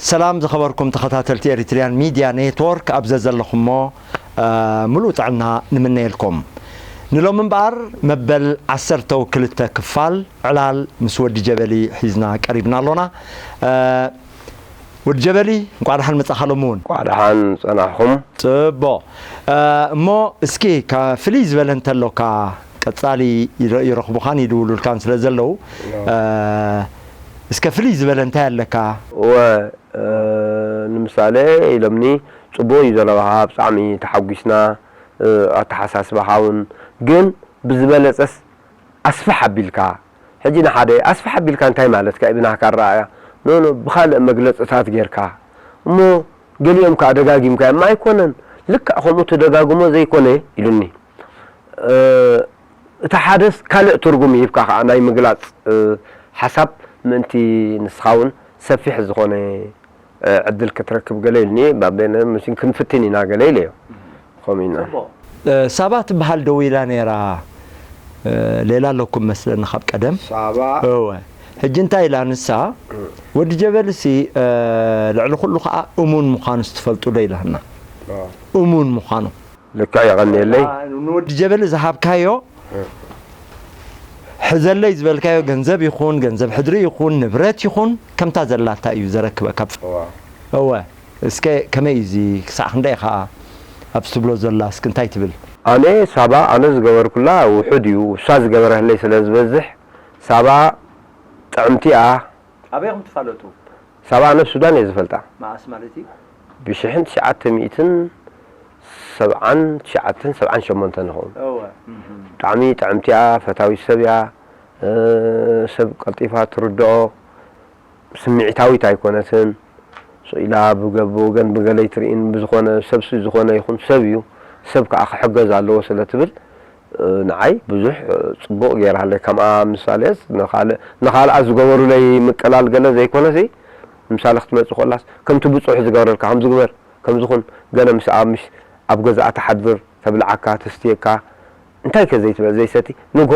ሰላም ዝኸበርኩም ተኸታተልቲ ኤሪትሪያን ሚድያ ኔትወርክ፣ ኣብ ዘዘለኹሞ፣ እ፣ ምሉእ ጥዕና ንምነየልኩም። ንሎሚ እምበኣር መበል ዓሰርተው ክልተ ክፋል ዕላል ምስ ወዲ ጀበሊ ሒዝና ቀሪብና ኣሎና። እ፣ ወዲ ጀበሊ፣ እንቋዕ ደሓን መጻኻ ሎሚ እውን። እንቋዕ ደሓን ጸናሕኹም። ጽቡቕ። እ፣ እሞ እስኪ፣ ካ-፣ ፍልይ ዝበለ እንተሎካ፣ ቀጻሊ ይረ-፣ ይረኽቡኻን ይድውሉልካን ስለ ዘለዉ፣ ኖ። እ፣ እስከ ፍልይ ዝበለ እንታይ ኣለካ? እወ፣ እ፣ ንምሳሌ ኢሎምኒ፣ ጽቡቕ እዩ ዘለኻ፣ ብጣዕሚ ተሓጒስና፣ እ፣ ኣተሓሳስባኻ እውን፣ ግን ብዝበለጸስ ኣስፍሕ ኣቢልካ፣ ሕጂ ንሓደ ኣስፍሕ ኣቢልካ እንታይ ማለትካ እዩ ብናህካ ኣረኣእያ? ኖ፣ ኖ፣ ብኻልእ መግለጽታት ጌርካ። እሞ ገሊኦም ከኣ ደጋጊምካዮም፣ ኣይኮነን፣ ልክዕ ከምኡ ትደጋግሞ ዘይኮነ ኢሉኒ። እ፣ እቲ ሓደስ ካልእ ትርጉም ሂብካ ከኣ ናይ ምግላጽ፣ እ፣ ሓሳብ ምእንቲ ንስኻ እውን ሰፊሕ ዝኾነ እ፣ ዕድል ክትረክብ ገለ ኢሉኒ፣ ባቤነ፣ ምሽን ክንፍትን ኢና ገለ ኢለዮ። ከምኡ ኢና። ጽቡቕ። እ፣ ሳባ ትበሃል ደዊላ ነይራ፣ እ፣ ሌላ ኣለኩም መስለኒ ካብ ቀደም። ሳባ። እወ። ሕጂ እንታይ ኢላ ንሳ? እም። ወዲ ጀበልሲ፣ እ፣ ልዕሊ ኩሉ ከኣ እሙን ምዃኑስ ትፈልጡ ዶ ኢላትና። ኦ። እሙን ምዃኑ። ልክዕ የቐንየለይ። አ፣ ንወዲ ጀበሊ ዝሃብካዮ፣ እ። ሕዘለይ ዝበልካዮ ገንዘብ ይኹን፣ ገንዘብ ሕድሪ ይኹን፣ ንብረት ይኹን፣ ከምታ ዘላታ እዩ ዘረክበካ። እዋ። እወ፣ እስከ ከመይ እዩ እዚ? ክሳዕ ክንደይ ኢኻ ኣብዚ ትብሎ ዘላ? እስኪ እንታይ ትብል? ኣነ ሳባ፣ ኣነ ዝገበርኩላ ውሑድ እዩ። እሳ ዝገበረለይ ስለ ዝበዝሕ፣ ሳባ ጥዕምቲ እያ። ኣበይ ኢኹም ትፋለጡ? ሳባ ኣነ ኣብ ሱዳን እየ ዝፈልጣ። መዓስ ማለት እዩ? ብሽሕን ትሽዓተ ሚእትን ሰብዓን ትሽዓተን ሰብዓን ሸሞንተን ንኸውን። እወ። እም። ብጣዕሚ ጥዕምቲ እያ፣ ፈታዊት ሰብ እያ። እ፣ ሰብ ቀልጢፋ ትርድኦ፣ ስምዒታዊት ኣይኮነትን። ስቕ ኢላ ብገ-፣ ብወገን ብገለ ኣይትርእን። ብዝኾነ ሰብሲ ዝኾነ ይኹን ሰብ እዩ። ሰብ ከኣ ክሕገዝ ኣለዎ ስለ ትብል፣ እ፣ ንዓይ ብዙሕ፣ እ፣ ጽቡቕ ገይራለይ። ከምኣ ምሳሌስ ንኻልእ፣ ንኻልኣ ዝገበሩለይ ምቅላል ገለ ዘይኮነሲ፣ ምሳሌ ክትመጽእ ከላስ፣ ከምቲ ብጹሕ ዝገብረልካ፣ ከምዚ ግበር፣ ከምዚ ኩን፣ ገለ ምስኣ ምሽ ኣብ ገዛኣ ትሓድር፣ ተብልዓካ፣ ተስትየካ፣ እንታይ ከ ዘይትበ-፣ ዘይሰቲ፣ ንግሆ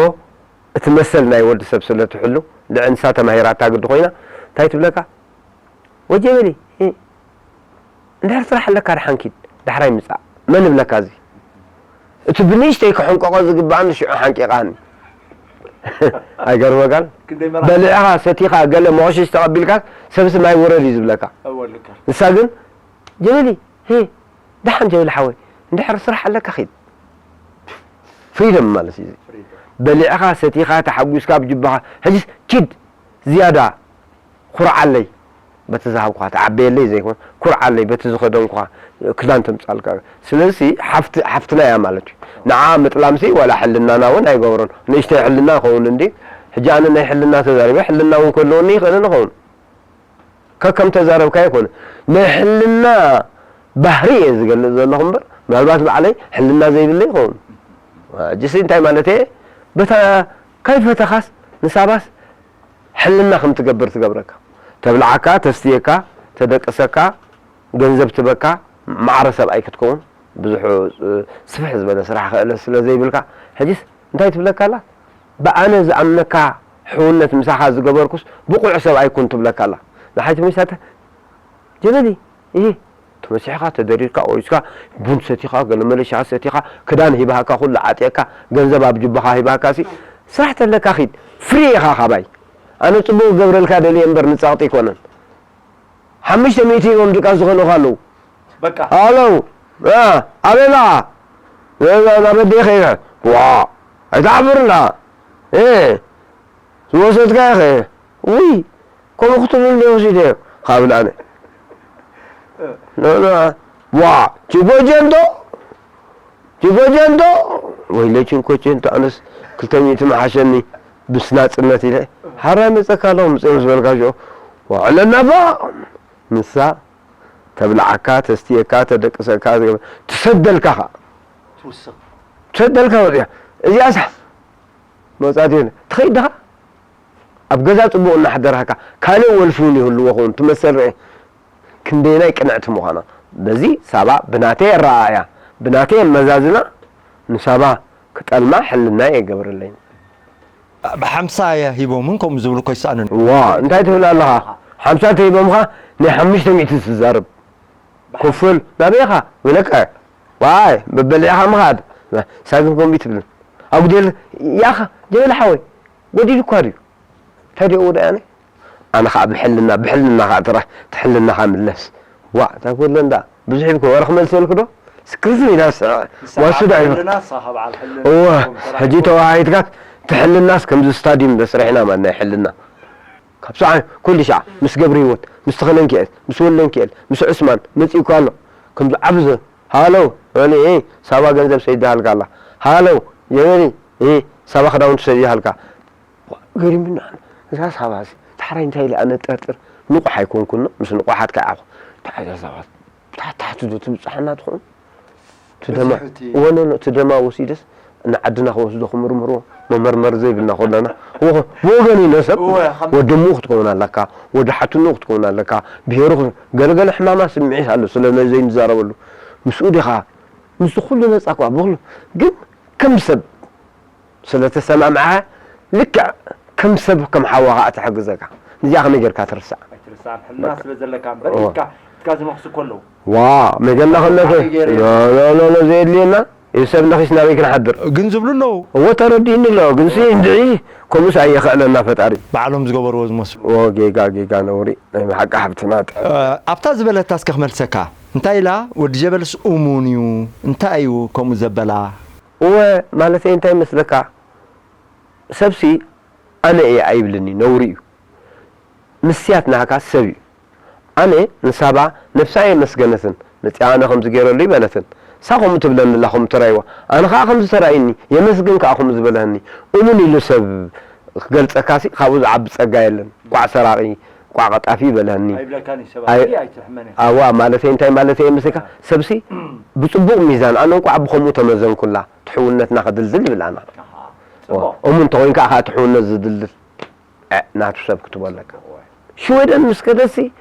እቲ መሰል ናይ ወዲ ሰብ ስለ ትሕሉ፣ ልዕሊ ንሳ ተማሂራታ ግዲ ኮይና፣ እንታይ ትብለካ? ወጀበሊ፣ እ፣ እንድሕር ስራሕ ኣለካ ደሓን ኪድ፣ ዳሕራይ ምጻእ። መን እብለካ እዚ? እቲ ብንእሽተይ ክሕንቀቆ ዝግባኣኒ ሽዑ ሓንቂቓኒ። ኣይገርመካን? ክንደይ መራ-? በሊዕኻ፣ ሰቲኻ፣ ገለ መቑሽሽ ተቐቢልካ፣ ሰብሲ ማይ ውረድ እዩ ዝብለካ። እወ፣ ልካ። ንሳ ግን፣ ጀበሊ፣ ሄ፣ ደሓን ጀበሊ ሓወይ፣ እንድሕር ስራሕ ኣለካ ኪድ። ፍሪደም ማለት እዩ። ፍሪደም። በሊዕኻ፣ ሰቲኻ፣ ተሓጒስካ፣ ብጅባኻ፣ ሕጅስ ኪድ፣ ዝያዳ ኩርዓለይ በቲ ዝሃብኩኻ፣ ተዓበየለይ ዘይኮን፣ ኩርዓለይ በቲ ዝኸደንኩኻ ክዳን ተምጻልካ። ስለዚ ሓፍቲ-፣ ሓፍትና እያ ማለት እዩ። ንዓ ምጥላምሲ ዋላ ሕልናና እውን ኣይገብሮን። ንእሽተይ ሕልና ይኸውን እንዲ። ሕጂ ኣነ ናይ ሕልና ተዛሪበ፣ ሕልና እውን ከለወኒ ይኽእልን ይኸውን። ከከም ተዛረብካዮ ይኮነ። ናይ ሕልና ባህሪ እየ ዝገልጽ ዘለኹ እምበር፣ ምናልባት ባዕለይ ሕልና ዘይብለይ ይኸውን። ሕጂሲ እንታይ ማለት እየ? በታ ከይፈተኻስ ንሳባስ ሕልና ከም ትገብር ትገብረካ። ተብልዓካ፣ ተስትየካ፣ ተደቅሰካ፣ ገንዘብ ትበካ፣ ማዕረ ሰብኣይ ክትከውን ብዙሕ፣ እ፣ ስፍሕ ዝበለ ስራሕ ክእለት ስለ ዘይብልካ፣ ሕጂስ እንታይ ትብለካ ኣላ? ብኣነ ዝኣምነካ ሕውነት ምሳኻ ዝገበርኩስ ብቑዕ ሰብ ኣይኩን ትብለካ ኣላ። ንሓይቲ ሚሳተ ጀበሊ፣ እሂ፣ ተመሲሕኻ፣ ተደሪርካ፣ ቆሪስካ፣ ቡን ሰቲኻ፣ ገለመለ ሻሂ ሰቲኻ፣ ክዳን ሂባሃካ፣ ኩሉ ዓጥየካ፣ ገንዘብ ኣብ ጅባኻ ሂባሃካሲ፣ ስራሕ ተለካ ኺድ፣ ፍሪ ኢኻ ካባይ። ኣነ ጽቡቕ ክገብረልካ ደልየ እምበር ንጸቕጢ ኣይኮነን። ሓሙሽተ ሚእቲ ሂቦም ድቃስ ዝኾኑኻ ኣለዉ። በቃ። ኣለዉ። እ፣ ኣበይ ኣለኻ? እ፣ ናብ ኣደይ ከይደ። ዋ፣ ኣይትሓፍርና። እ፣ ዝወሰድካዮ ኸ? ውይ፣ ከምኡ ክትብል እንደ ወሲደዮ። ካብ ኣነ። እ። ኖ፣ ኖ። ዋ፣ ቺጎጀንዶ? ቺጎጀንዶ? ወይ ሌችን ኮችን፣ ኣነስ ክልተ ሚእቲ መሓሸኒ ምስ ናጽነት ኢለ። ሓራይ መጸካ ኣለኹ፣ ምጽእ ምስ በልካ ሽዑ፣ ወዕለና ባ፣ ንሳ ተብልዓካ፣ ተስትየካ፣ ተደቅሰካ፣ ትሰደልካ ኸኣ። ትውስኽ። ትሰደልካ ወዲያ። እዚኣስ መውጻእቲ የለን። ትኸይድ ዲኻ? ኣብ ገዛ ጽቡቕ እናሕደርካ፣ ካልእ ወልፊ እውን ይህልዎ ኸውን፣ ትመሰል ርኤ። ክንደየናይ ቅንዕቲ ምዃና። በዚ ሳባ ብናተይ ኣረኣእያ፣ ብናተይ ኣመዛዝና፣ ንሳባ ክጠልማ ሕልናይ ኣይገብረለይን። ብሓምሳ እያ ሂቦምን ከምኡ ዝብሉ እኮ ይሰኣኑን። ዋ፣ እንታይ ትብል ኣለኻ? ሓምሳ ተሂቦምኻ፣ ናይ ሓሙሽተ ሚእቲ ትዛረብ። ክፍል፣ ናበይ ኢኻ? ኢለካ። ዋይ፣ በበሊዕኻ ምኻድ። ሳግን ከምኡ ትብል። ኣጉዴል፣ ያኻ፣ ጀበል ሓወይ፣ ጎዲሉ እኳ ድዩ? እንታይ ደኡ ወደ ኣነ? ኣነ ኸዓ ብሕልና፣ ብሕልና ኸዓ ጥራሕ ትሕልናኻ ምለስ። ዋ፣ እንታይ ክብሎ እንዳ? ብዙሕ ኢልኩ፣ ወረ ክመልሰልኩ ዶ? ስክርዝን ኢላ ስ-፣ ንሳ ወሱ ኸዓ ዳዩ። ብሕልና፣ ንሳ ኸዓ በዓል ሕልና እወ፣ ትኸውን፣ ተራኺብኩም። ሕጂ ተወሃሂድካ ትሕልናስ ከምዚ ስታድዩም ዶ ስሪሕና ማለት ናይ ሕልና። ካብ ሰዓት ኩሉ ሻዕ ምስ ገብረ ህይወት፣ ምስ ተኸለንኪኤል፣ ምስ ወለንኪኤል፣ ምስ ዑስማን መጺእኳ ኣሎ። ከምዚ ዓቢ ዘ-፣ ሃሎ፣ ወኒ፣ ኤ፣ ሳባ ገንዘብ ሰዲዳሃልካ ኣላ። ሃሎ፣ ጀበሊ፣ ኤ፣ ሳባ ክዳውንቲ ሰዲዳሃልካ። ገሪሙና። እዛ ሳባሲ፣ ዳሕራይ እንታይ ኢለ ኣነ ጠርጥር፣ ንቑሕ ኣይኮንኩን፣ ምስ ንቑሓት ከኣ ኢኹ። እንታይ እዛ ሳባ፣ ታሕቲ ታሕቲ ዶ ትብጽሓና ትኾን? እቲ ደማ፣ በዚሑ እቲ እወ፣ ኖ፣ ኖ፣ እቲ ደማ ወሲደስ ንዓድና ክወስዶ ክምርምርዎ መመርመሪ ዘይብልና ኮለና፣ እወ፣ ብወገኑ ይነሰብ፣ እወ፣ ከም ወዲ እሙ ክትከውን ኣለካ፣ ወዲ ሓትኑ ክትከውን ኣለካ፣ ብሄሩ ክት-፣ ገለገለ ሕማማት ስምዒት ኣሎ፣ ስለ ዘይንዛረበሉ። ምስኡ ዲኻ፣ ምስዚ ኩሉ ነጻ እኳ ብኹሉ፣ ግን ከም ሰብ ስለ ተሰማምዓኻ፣ ልክዕ ከም ሰብ ከም ሓዋኻ እትሕግዘካ። ነዚኣ ከመይ ጌርካ ትርስዓ? ኣይትርስዓን፣ ሕልና ስለ ዘለካ እምበር፣ እወ። ኢድካ፣ ኢድካ ዝነኽሱ ከለዉ። ዋ፣ መገና ከለፈ። ከመይ ገይረ? ኖ፣ ኖ፣ ኖ፣ ኖ፣ ዘየድልየና፣ እዚ ሰብ ነኺስ ናበይ ክንሓድር? ግን ዝብሉ ኣለዉ። እወ፣ ተረዲእኒ ኣሎ። ግን ሲ እንድዒ፣ ከምኡስ ኣየኽእለና ፈጣሪ። ባዕሎም ዝገበርዎ ዝመስሉ። እወ፣ ጌጋ፣ ጌጋ፣ ነውሪ። ናይ ብሓቂ ሓብትና ጥዕና። እ፣ ኣብታ ዝበለታ እስከ ክመልሰካ። እንታይ ኢላ? ወዲ ጀበልስ እሙን እዩ። እንታይ እዩ ከምኡ ዘበላ? እወ፣ ማለተይ እንታይ ይመስለካ? ሰብሲ ኣነ እየ ኣይብልኒ፣ ነውሪ እዩ። ንስያት ናህካ ሰብ እዩ። ኣነ ንሳባ ነብሳ ኣየመስገነትን፣ መጺኣ ኣነ ከምዚ ገይረሉ ይበለትን። እሳ ከምኡ ትብለኒ ኣላ፣ ከምኡ ተራእይዋ። ኣነ ኸኣ ከምዚ ተራእዩኒ፣ የመስግን ከኣ ከምኡ ዝበለኒ። እሙን ኢሉ ሰብ ክገልጸካሲ ካብኡ ዝዓቢ ጸጋ የለን። ቋዕ ሰራቒ፣ ቋዕ ቀጣፊ ይበለኒ። ኣይብለካን እዩ፣ ሰባት ኣይ-፣ እየ ኣይትሕመን ኢኻ። ኣዋ፣ ማለተይ እንታይ ማለተይ ይመስለካ? ሰብሲ ብጽቡቕ ሚዛን፣ ኣነ እንቋዕ ብኸምኡ ተመዘንኩላ፣ ትሕውነትና ክድልድል ይብል ኣነ። ኣሃ፣ ጽቡቕ። እሙን እንተኾይንካ ኢኻ ትሕውነት ዝድልድል። እ፣ ናቱ ሰብ ክትቦ ኣለካ። እወ። ሽወደን ምስ ከደሲ፣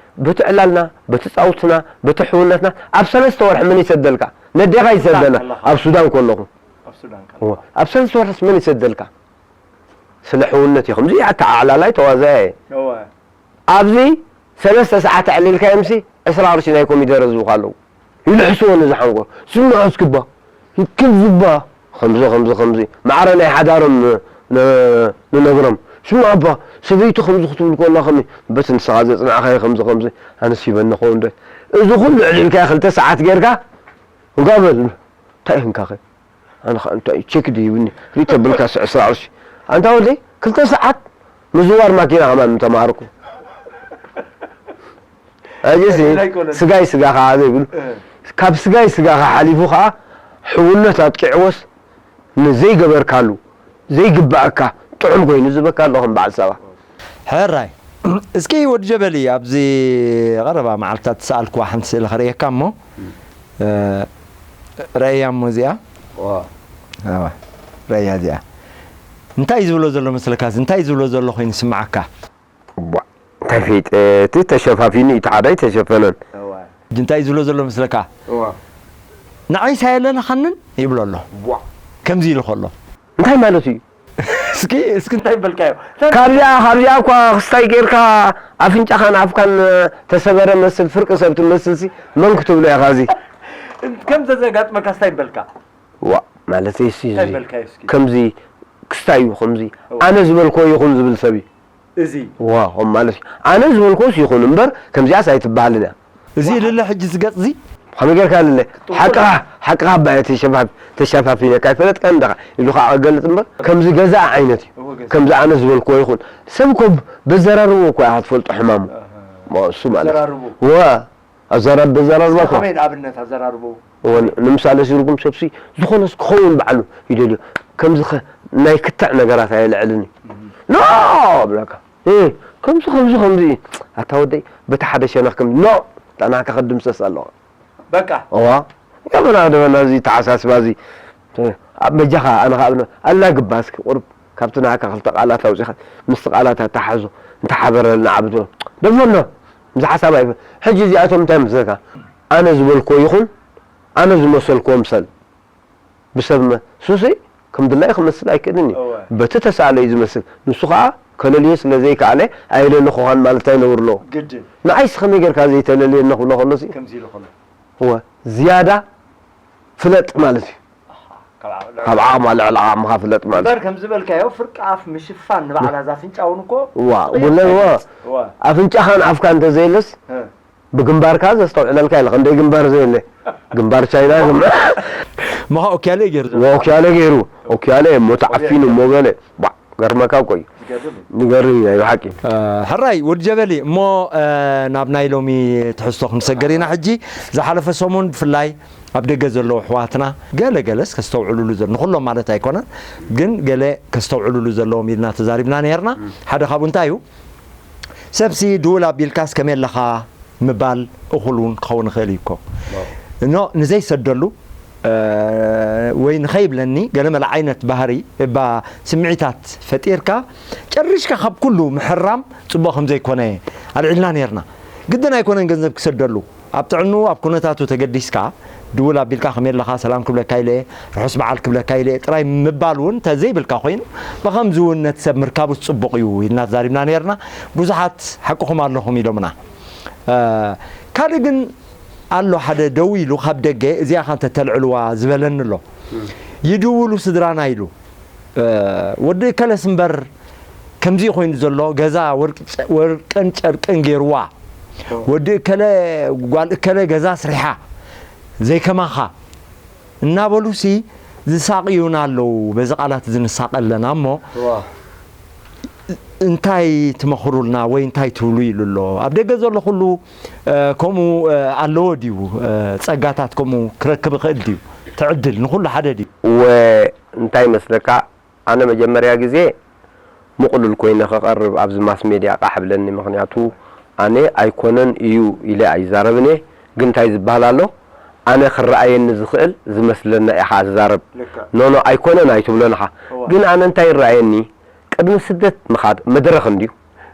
በቲ ዕላልና፣ በቲ ጻውትና፣ በቲ ሕውነትና፣ ኣብ ሰለስተ ወርሒ መን ይሰደልካ? ነዴኻ ይሰደና፣ ሱዳን ከለኻ። ኣብ ሱዳን ከለኹ። ኣብ ሱዳን ከለኻ። እወ። ኣብ ሰለስተ ወርሕስ መን ይሰደልካ? ስለ ሕውነት እዩ። ከምዚ ኣተዓዕላላይ ተዋዛያ እየ። እወ። ኣብዚ ሰለስተ ሰዓት ኣዕሊልካዮምሲ፣ ዕስራ ቅርሺ ናይ ኮሚደረ ዝህቡኻ ኣለዉ። ይልሕስዎ ነዚ ሓንጎል። ስምዖ እስኪ እባ፣ ይክብ ዝባ፣ ከምዚ፣ ከምዚ፣ ከምዚ። ማዕረ ናይ ሓዳሮም ን-፣ ን-፣ ንነግሮም። ስምዖ እባ፣ ሰበይቲ ከምዚ ክትብል ከላ ከመይ፣ በቲ ንስኻ ዘጽናዕካዮ ከምዚ፣ ከምዚ። ኣነስ ሂበኒ ኸውን ዶ? እዚ ኩሉ ኣዕሊልካዮ ክልተ ሰዓት ጌርካ፣ እንካ በል። እንታይ ይህንካኸ? ኣነ ኸኣ እንታይ ቸክ ድሂብኒ? ሪእ ተብልካስ ዕስራ ቅርሺ። ኣንታ ወደይ፣ ክልተ ሰዓት ምዝዋር ማኪና ከማን ምተማሃርኩ። ሕጂሲ ኣይኮነን። ስጋይ ስጋኻ ዘይብሉ። እ። ካብ ስጋይ ስጋኻ ሓሊፉ ኸኣ ሕውነት ኣጥቂዕዎስ ንዘይገበርካሉ ዘይግባኣካ ጥዑም ኮይኑ ዝበካ ኣሎ ከም በዓል ሳባ። ሕራይ። እስኪ ወዲ ጀበሊ፣ ኣብዚ ቀረባ መዓልትታት ዝሰኣልክዋ ሓንቲ ስእሊ ከርእየካ እሞ፣ እ፣ ረእያ እሞ እዚኣ። ዋ። ኣዋ፣ ረእያ እዚኣ። እንታይ ዝብሎ ዘሎ መስለካ? እዚ እንታይ ዝብሎ ዘሎ ኮይኑ ይስምዓካ? ዋ፣ እንታይ ፈይጠ? እቲ ተሸፋፊኑ እዩ፣ እቲ ሓደ ኣይተሸፈነን። እዋ። ሕጂ እንታይ ዝብሎ ዘሎ መስለካ? እዋ። ንዓይስ ኣየለለኻንን ይብሎ ኣሎ። ዋ። ከምዚ ኢሉ ከሎ። እንታይ ማለት እዩ? እስኪ፣ እስኪ እንታይ በልካዮ? ካብዚኣ፣ ካብዚኣ እኳ ክስታይ ጌርካ ኣፍንጫኻን ኣፍካን ተሰበረ መስል፣ ፍርቂ ሰብ ትመስልሲ፣ መን ክትብሎ ኢኻ እዚ? ከም ዘዘጋጥመካ ስታይ በልካ? ዋ፣ ማለተይ ሲ፣ እንታይ በልካዮ እስኪ? ከምዚ ክስታይ እዩ፣ ከምዚ እዋ። ኣነ ዝበልኮ ይኹን ዝብል ሰብ እዩ። እዚ? ዋ፣ ከም ማለት እዩ። ኣነ ዝበልኮስ ይኹን እምበር፣ ከምዚኣስ ኣይትበሃልን እያ። እዚ ዋ። ልለ ሕጂ ዝገጽ እዚ? ከመይ ጌርካ ልለ? ክትጥውቁ ሓቅኻ፣ ሓቅኻ እባ እየ ተሸፋፍ-፣ ተሸፋፊነካ ኣይፈለጥካን እንዲኻ ኢሉ ኸዓ ክገልጽ እምበር፣ ከምዚ ገዛእ ዓይነት እዩ። እወ፣ ገዛእ። ከምዚ ኣነ ዝበልክዎ ይኹን። ሰብ እኮ በዘራርቦ እኮ ኢኻ ትፈልጦ ሕማሙ። ኣሃ። ሞ እሱ ማለት እዩ። ኣዘራርቦ። እወ፣ ኣዘራር-፣ በዘራርባ እኮ። ከመይ ንኣብነት ኣዘራርቦ? እወ፣ ንምሳሌ፣ እዚ ርጉም ሰብሲ ዝኾነስ ክኸውን ባዕሉ ይደልዮ። ከምዚ ኸ ናይ ክትዕ ነገራት ኣየልዕልን እዩ። ኖ! ብለካ። እ፣ ከምዚ፣ ከምዚ፣ ከምዚ። ኣታ ወደይ፣ በቲ ሓደ ሸነኽ ከም፣ ኖ! እታ ናካ ክድምሰስ ኣለዋ። በቃ። እዋ። የበና ደበና እዚ ተሓሳስባ እዚ። ኣብ በጃኻ፣ ኣነ ኸዓ ብነ-፣ ኣላ ግባ እስኪ ቁሩብ ካብቲ ናካ ክልተ ቃላት ኣውጺኻ፣ ምስቲ ቃላት ኣተሓሕዞ፣ እንተሓበረልና ዓቢ ትብል። ደፈኖ፣ እዚ ሓሳብ ኣይፈ-፣ ሕጂ እዚኣቶም እንታይ መስለካ? ኣነ ዝበልክዎ ይኹን፣ ኣነ ዝመሰልክዎ ምሰል። ብሰብ መ-፣ ሱሲ ከም ድላዩ ክመስል ኣይክእልን እዩ። እወ። በቲ ተሳእለ እዩ ዝመስል። ንሱ ኸዓ ከለልዮ ስለ ዘይከኣለ፣ ኣየለለኹኻን ማለት እንታይ ነውሪ ኣለዎ? ግድን። ንዓይስ ከመይ ጌርካ ዘይተለልየኒ ክብሎ ከሎሲ? ከምዚ ኢሉ ከሎ። እወ፣ ዝያዳ ፍለጥ ማለት እዩ። ኣሃ፣ ካብ ዓቕሚ ልዕሊ ካብ ዓቕምኻ፣ ልዕሊ ዓቕምኻ ፍለጥ ማለት እምበር እዩ። ከም ዝበልካዮ ፍርቂ ኣፍ ምሽፋን ንባዕላ እዛ ኣፍንጫ እውን እኮ እዋ፣ ጥቕሚ ጉለል እዋ። ኣይኮነትን። እዋ። ኣፍንጫኻን ኣፍካ እንተዘየለስ፣ እ። ብግንባርካ ዘስተውዕለልካ የለ፣ ክንደይ ግንባር ዘየለ። ግንባር ቻይና፣ ግንባር መኻ ኦኪያለ ገይሩ ዘሎ። ኦኪያለ ገይሩ፣ ኦኪያለ እሞ ተዓፊኑ እሞ ገለ። ባ፣ ገርመካ እኮ እዩ። ዝገርም እዩ። ዝገርም እዩ፣ ናይ ብሓቂ። እ፣ ሕራይ ወዲ ጀበሊ፣ እሞ፣ እ፣ ናብ ናይ ሎሚ ትሕዝቶ ክንሰገር ኢና ሕጂ። ዝሓለፈ ሰሙን ብፍላይ ኣብ ደገ ዘለዉ ኣሕዋትና ገለ ገለስ ከስተውዕሉሉ ዘ-፣ ንኹሎም ማለት ኣይኮነን፣ ግን ገለ ከስተውዕሉሉ ዘለዎም ኢልና ተዛሪብና ነይርና። ሓደ ካብኡ እንታይ እዩ? ሰብሲ ድውል ኣቢልካስ ከመይ ኣለኻ ምባል እኹል እውን ክኸውን ይኽእል እዩ እኮ። ዋው። እኖ ንዘይሰደሉ፣ እ፣ ወይ ንኸይብለኒ ገለ መለ ዓይነት ባህሪ እባ ስምዒታት ፈጢርካ ጨሪሽካ ካብ ኩሉ ምሕራም ጽቡቕ ከም ዘይኮነ ኣልዒልና ነይርና። ግድን ኣይኮነን ገንዘብ ክሰደሉ። ኣብ ጥዕንኡ፣ ኣብ ኩነታቱ ተገዲስካ፣ ድውል ኣቢልካ ከመይ ኣለኻ፣ ሰላም ክብለካ ኢለ፣ ርሑስ በዓል ክብለካ ኢለ ጥራይ ምባል እውን እንተዘይብልካ ኮይኑ፣ ብኸምዚ እውን ነቲ ሰብ ምርካቡስ ጽቡቕ እዩ ኢልና ተዛሪብና ነይርና። ብዙሓት ሓቅኹም ኣለኹም ኢሎምና። እ፣ ካልእ ግን ኣሎ፣ ሓደ ደው ኢሉ ካብ ደገ፣ እዚኣ ኸ እንተተልዕልዋ ዝበለኒ ኣሎ። እም። ይድውሉ ስድራና ኢሉ። እ፣ ወዲ እከለስ እምበር ከምዚ ኮይኑ ዘሎ፣ ገዛ ወርቅ-፣ ወርቅን ጨርቅን ገይርዋ። ወዲ እከለ፣ ጓል እከለ ገዛ ስሪሓ ዘይከማኻ እናበሉሲ ዝሳቕዩና ኣለዉ። በዚ ቃላት እዚ ንሳቐ ኣለና እሞ፣ ዋ። እንታይ ትመኽሩልና ወይ እንታይ ትብሉ ኢሉ ኣሎ። ኣብ ደገ ዘሎ ኩሉ፣ እ፣ ከምኡ፣ እ፣ ኣለዎ ድዩ? እ፣ ጸጋታት ከምኡ ክረክብ ይኽእል ድዩ? ትዕድል ንኹሉ ሓደ ድዩ? እወ፣ እንታይ ይመስለካ? ኣነ መጀመርያ ግዜ ምቕሉል ኮይነ ክቐርብ ኣብዚ ማስ ሜድያ ቃሕ ብለኒ። ምኽንያቱ ኣነ ኣይኮነን እዩ ኢለ ኣይዛረብን እየ። ግን እንታይ ዝበሃል ኣሎ? ኣነ ክረኣየኒ ዝኽእል ዝመስለና ኢኻ ዝዛረብ። ልክዕ። ኖኖ ኣይኮነን ኣይትብሎን ኢኻ። እወ። ግን ኣነ እንታይ ይረኣየኒ? ቅድሚ ስደት ምኻድ መድረኽ እንድዩ።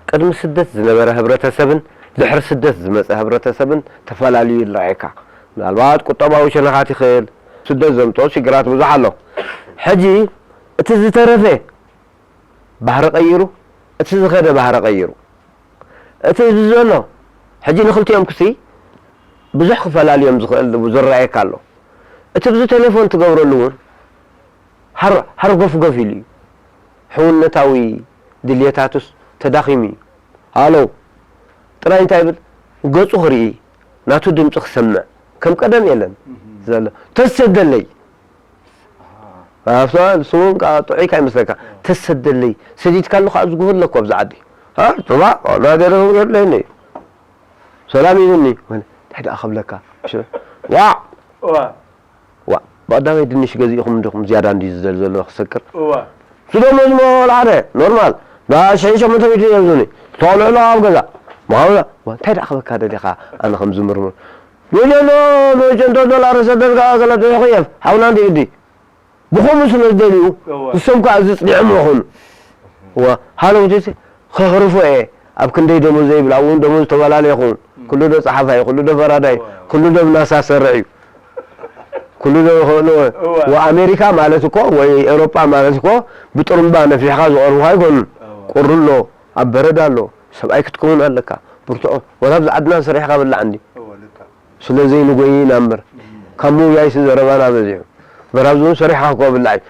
ቅድሚ ስደት ዝነበረ ህብረተሰብን ድሕሪ ስደት ዝመጸ ህብረተሰብን ተፈላልዩ ይረኣየካ። ምናልባት ቁጠባዊ ሸነኻት ይኽእል፣ ስደት ዘምጽኦ ሽግራት ብዙሕ ኣሎ። ሕጂ እቲ ዝተረፈ ባህሪ ቀይሩ፣ እቲ ዝኸደ ባህሪ ቀይሩ። እቲ ኣብዚ ዘሎ ሕጂ ንኽልቲኦም ክሲ ብዙሕ ክፈላልዮም ዝኽእል ዝረኣየካ ኣሎ። እቲ ብዚ ቴሌፎን ትገብረሉ እውን ሃር-፣ ሃርጎፍጎፍ ኢሉ እዩ። ሕውነታዊ ድልየታቱስ ተዳኺሙ እዩ። ሃሎ ጥራይ እንታይ ይብል? ገጹ ክርኢ፣ ናቱ ድምጺ ክሰምዕ፣ ከም ቀደም የለን እህ። ዘሎ። ተሰደለይ። ኣፍታ ንሱ እውን ከኣ ጥዑይ ካይመስለካ። ተሰደለይ። ሰዲድካ ኣሎ ከኣ ዝጉህ ኣለኩ ኣብዚ ዓዲ። ሃ? ጥባ? ናገረ የለይኒ። ሰላም ይብኒ። እንታይ ደኣ ክብለካ? ሽ-፣ ዋዕ! እዋ። ዋ፣ ብቐዳማይ ድንሽ ገዚእኹም እንዲኹም ዝያዳ እንድዩ ዝደሊ ዘሎ ክሰክር። እዋ። ስደሞ ዝሞ ወላ ሓደ፣ ኖርማል። ብሽሕን ሸሞንተ ሚእቲ እዮም ዝብሉኒ። ተልዕሎ ኣብ ገዛ። መሃውላ፣ ዋ፣ እንታይ ደኣ ክበካ ደሊኻ? ኣነ ከም ዝምርምር። ሚልዮን ዶ፣ ሚልዮን ዶ ዶላር ሰደድካ ገለ ዶ ይኽየፍ? ሓውና እንዲ ግዲ። ብኸምኡ ስለ ዝደልዩ፣ እዋ። ንሶም ከኣ ዝጽኒዖም ይኾኑ። እዋ፣ ሃሎ ወደዚ፣ ከህርፎ እየ። ኣብ ክንደይ ደሞዝ ዘይብል፣ ኣብኡ እውን ደሞዝ ዝተፈላለየ ይኸውን። እም። ኩሉ ዶ ጸሓፋይ፣ ኩሉ ዶ ፈራዳይ፣ እዋ። ኩሉ ዶ ኣብ ናሳ ዝሰርሕ እዩ። ኩሉ ዶ ይኽእልዎ። እዋ። ወኣሜሪካ ማለት እኮ፣ ወይ ኤውሮጳ ማለት እኮ፣ ብጥሩምባ ነፊሕካ ዝቐርቡኻ ኣይኮኑን። እዋ። ቁሪ ኣሎ፣ ኣብ በረድ ኣሎ፣ ሰብኣይ ክትከውን ኣለካ። ብርትዖ፣ ወላ ኣብዚ ዓድና ሰሪሕካ ብላዕ እንዲ። እዋ፣ ልካ። ስለ ዘይንጎይ ኢና እምበር፣ እም። ካብ ምውያይሲ ዘረባና በዚሑ። በራብዚ እውን ሰሪሕካ እኮ ብላዕ እዩ።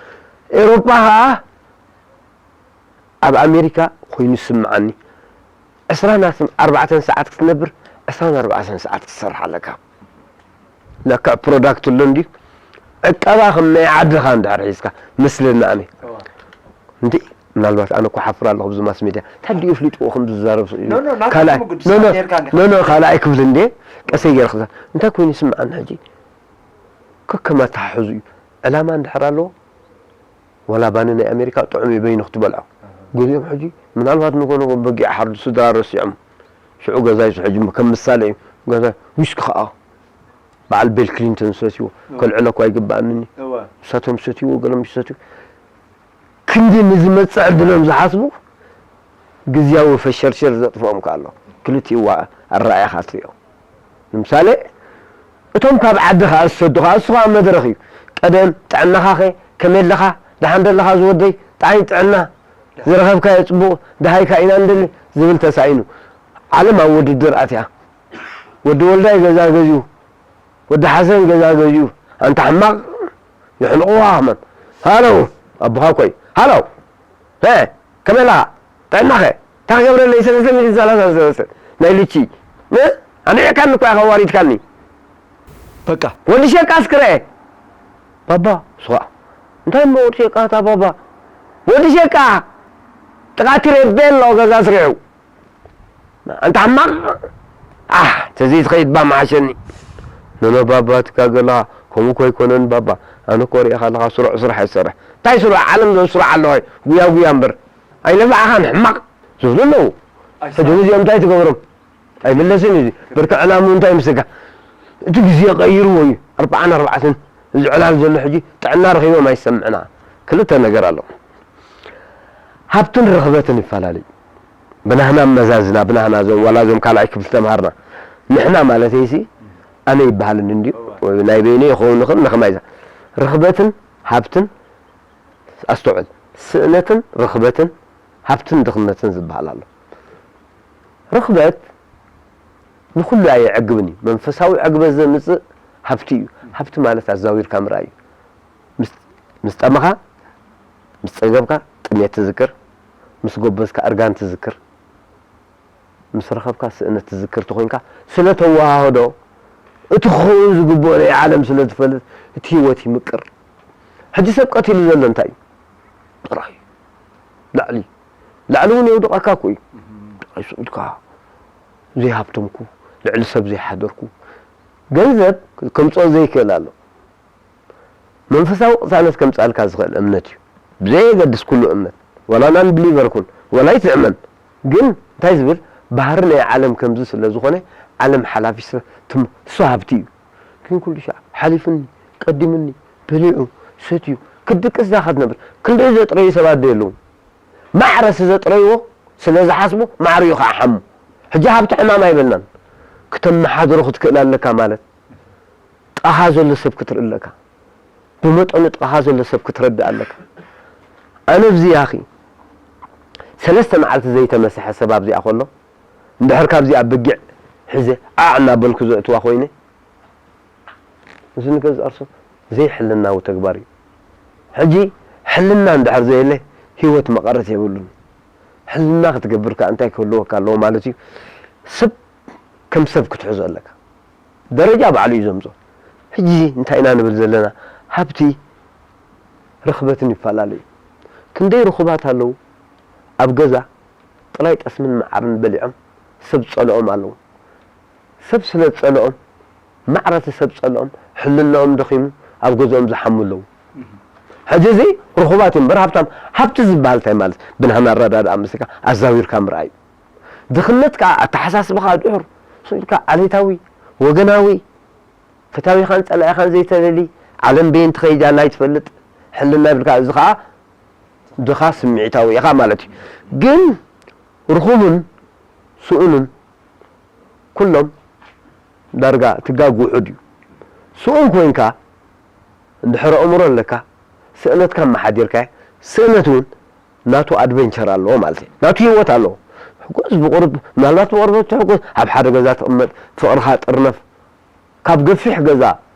ኤውሮጳ ኸኣ ኣብ ኣሜሪካ ኮይኑ ይስምዓኒ። ዕስራን ኣርባዕተን ሰዓት ክትነብር፣ ዕስራን ኣርባዕተን ሰዓት ክትሰርሕ ኣለካ። ለክዕ ፕሮዳክት ኣሎ እንድዩ። ዕቀባ ከም ናይ ዓድኻ እንድሕር ሒዝካ፣ መስለኒ ኣነ። እዋ። እንዴ፣ ምናልባት ኣነ እኮ ሓፍር ኣለኹ ብዚ ማስ ሜድያ። እንታይ ድዩ ኣፍሊጥዎ ከም ዝዛረብ ስኢሉ? ኖ፣ ኖ፣ ናትካ ካልኣይ፣ ምጉድ ኖ፣ ኖ፣ ሰዓት ኔርካ እንዲኻ። ኖ፣ ኖ፣ ካልኣይ ክብል እንዴ፣ ቀሰይ ገይረ ክዛ-፣ እንታይ ኮይኑ ይስምዓኒ ሕጂ? ከከም ኣተሓሕዙ እዩ። ዕላማ እንድሕር ኣለዎ፣ ዋላ ባኒ ናይ ኣሜሪካ ጥዑም እዩ በይኑ ክትበልዖ። ገሊኦም ሕጂ ምናልባት ንጎ ንጎ በጊዕ ሓርዱ ስድራ ረሲዖም፣ ሽዑ ገዛ ይሱ ሕጂ ከም ምሳሌ እዩ። ገዛ ዊስኪ ከዓ በዓል ቤል ክሊንተን ዝሰትይዎ፣ ከልዕሎ እኳ ኣይግባኣንን እዩ። ንሳቶም ዝሰትይዎ ገሎም ይሰትዩ። ክንዲ ንዝመጽእ ዕድሎም ዝሓስቡ ግዝያዊ ፈሸርሸር ዘጥፍኦም ከኣ ኣሎ። ክልቲኡ ኣረኣእያኻ ትሪኦ። ንምሳሌ እቶም ካብ ዓዲ ከኣ ዝሰዱ ከኣ እሱ ከኣ መድረኽ እዩ። ቀደም ጥዕናኻ ከ ከመይ ኣለኻ? ደሓን ደለኻ ዝወደይ? ጥዓይ ጥዕና ዝረኸብካዮ ጽቡቕ፣ ደሃይካ ኢና ንደሊ ዝብል ተሳኢኑ። ዓለም ኣብ ውድድር ኣትያ። ወዲ ወልዳይ ገዛ ገዝዩ፣ ወዲ ሓሰን ገዛ ገዝዩ። ኣንታ ሕማቕ ይሕንቑኻ ከማን። ሃሎ ኣቦኻ ኮይ። ሃሎ ሀ ከመይ ኣለኻ? ጥዕናኸ? እንታይ ክገብረለይ? ሰለስተ ሚእትን ሰላሳ ሰለስተ ናይ ልቺ። ነ? ኣንዒቕካኒ እኮ ኢኻ ኣዋሪድካኒ። በቃ። ወዲ ሸቃ እስክረ። ባባ፣ ስዋ። እንታይ እሞ ወዲ ሸቃ እታ ባባ? ወዲ ሸቃ! ጥቓ ትሬቤሎ ገዛ ስሪሑ። ኣንታ ሕማቕ! ኣህ፣ ተዘይትኸይድ ባ መሓሸኒ። ኖኖ ባባ፣ ትጋገ ኣለኻ። ከምኡ እኮ ኣይኮነን ባባ። ኣነ እኮ ሪእኻ ኣለኻ፣ ስሩዕ ስራሕ ይሰርሕ። እንታይ ስሩዕ? ዓለም ዶ ስሩዕ ኣለዋ? ጉያ ጉያ እምበር። ኣይነፋዕኻን ሕማቕ ዝብሉ ኣለዉ። ሕጂ ንዚኦም እንታይ ትገብሮም? ኣይምለስን እዩ። ብርኪ ዕላምኡ እንታይ ይመስለካ? እቲ ግዜ ቀይርዎ እዩ። ኣርብዓን ኣርባዕተን እዚ ዕላል ዘሎ ሕጂ ጥዕና ረኺቦም ኣይሰምዕና። ክልተ ነገር ኣሎ። ሃብትን ርኽበትን ይፈላለዩ። ብናህና መዛዝና፣ ብናህና እዞም፣ ዋላ እዞም ካልኣይ ክፍሊ ተምሃርና። ንሕና ማለተይሲ፣ ኣነ ይበሃልን እንድዩ። እወ። ናይ በይነይ ይኸውን ይኽእል፣ ንኸማይ እዛ። ርኽበትን ሃብትን ኣስተውዕል። ስእነትን ርኽበትን ሃብትን ድኽነትን ዝበሃል ኣሎ። ርኽበት ንኹሉ ኣየዕግብን እዩ። መንፈሳዊ ዕግበት ዘምጽእ ሃብቲ እዩ። ሃብቲ ማለት ኣዛዊርካ ምርኣይ እዩ። ምስ፣ ምስ ጠመኻ፣ ምስ ጸገብካ ጥሜት ትዝክር፣ ምስ ጎበዝካ እርጋን ትዝክር፣ ምስ ረኸብካ ስእነት ትዝክር ተኾይንካ፣ ስለ ተወሃህዶ፣ እቲ ክኸውን ዝግብኦ ናይ ዓለም ስለ ትፈልጥ፣ እቲ ህይወት ይምቅር። ሕጂ ሰብ ቀቲሉ ዘሎ እንታይ እዩ? ጥራይ። ላዕሊ። ላዕሊ እውን የውድቐካ እኮ እዩ። ጥራይ ስቕ ኢልካ ዘይሃብተምኩ፣ ልዕሊ ሰብ ዘይሓደርኩ፣ ገንዘብ ከምጽኦ ዘይክእል ኣሎ። መንፈሳዊ ቅሳነት ከምጽኣልካ ዝኽእል እምነት እዩ። ብዘየገድስ ኩሉ እምነት፣ ዋላ ናን ብሊቨር ኩን፣ ዋላ ኣይትእመን። ግን እንታይ ዝብል ባህሪ ናይ ዓለም ከምዚ ስለ ዝኾነ፣ ዓለም ሓላፊ ስለ ትም-፣ እሱ ሃብቲ እዩ። ግን ኩሉ ሻዕ ሓሊፉኒ፣ ቀዲሙኒ፣ በሊዑ፣ ሰትዩ፣ ክትድቅስ እዛ ክትነብር። ክንደይ ዘጥረዩ ሰባት ዶ የለዉ? ማዕረ ስዘጥረይዎ ስለ ዝሓስቡ፣ ማዕሪኡ ከዓ ሓሙ። ሕጂ ሃብቲ ሕማም ኣይበልናን። ክተመሓድሮ ክትክእል ኣለካ ማለት፣ ጥቓኻ ዘሎ ሰብ ክትርኢ ኣለካ። ብመጠኑ ጥቓኻ ዘሎ ሰብ ክትረድእ ኣለካ። ኣነ ኣብዚ ያኺ ሰለስተ መዓልቲ ዘይተመሰሐ ሰብ ኣብዚኣ ከሎ፣ እንድሕር ካብዚኣ በጊዕ ሒዘ ዓዕ እናበልኩ ዘእትዋ ኮይነ፣ እዚ ንገዛእ ርእሱ ዘይሕልናዊ ተግባር እዩ። ሕጂ ሕልና እንድሕር ዘየለ ህይወት መቐረት የብሉን። ሕልና ክትገብር ከኣ እንታይ ክህልወካ ኣለዎ ማለት እዩ? ሰብ ከም ሰብ ክትሕዞ ኣለካ። ደረጃ ባዕሉ እዩ ዘምጾ። ሕጂ እንታይ ኢና ንብል ዘለና? ሃብቲ ርኽበትን ይፈላለዩ። ክንደይ ርኹባት ኣለዉ ኣብ ገዛ ጥራይ ጠስምን መዓርን በሊዖም ሰብ ጸልኦም ኣለዉ። ሰብ ስለ ዝጸልኦም፣ ማዕረ እቲ ሰብ ጸልኦም፣ ሕልናኦም ደኺሙ ኣብ ገዝኦም ዝሓሙ ኣለዉ። ሕጂ እዚ ርኹባት እዮም እምበር ሃብታም፣ ሃብቲ ዝበሃል እንታይ ማለት? ብናህና ኣረዳድኣ ምስልካ ኣዛዊርካ ምርኣይ። ድኽነት ከኣ ኣተሓሳስባኻ ድሑር፣ ስቕ ኢልካ ዓሌታዊ፣ ወገናዊ፣ ፈታዊኻን ጸላኢኻን ዘይተለሊ፣ ዓለም በየን ትኸይድ ኣላ ኣይትፈልጥ፣ ሕልና ይብልካ። እዚ ከኣ ድኻ ስምዒታዊ ኢኻ ማለት እዩ። ግን ርኹብን ስኡንን ኩሎም ዳርጋ ትጋግ ውሑድ እዩ። ስኡን ኮይንካ እንድሕር ኣእምሮ ኣለካ፣ ስእነትካ ኣመሓዲርካዮ፣ ስእነት እውን ናቱ ኣድቨንቸር ኣለዎ ማለት እዩ። ናቱ ህይወት ኣለዎ። ሕጎስ ብቑሩብ፣ ምናልባት ብቑርበት ትሕጎስ፣ ኣብ ሓደ ገዛ ትቕመጥ፣ ፍቕርኻ ጥርነፍ። ካብ ገፊሕ ገዛ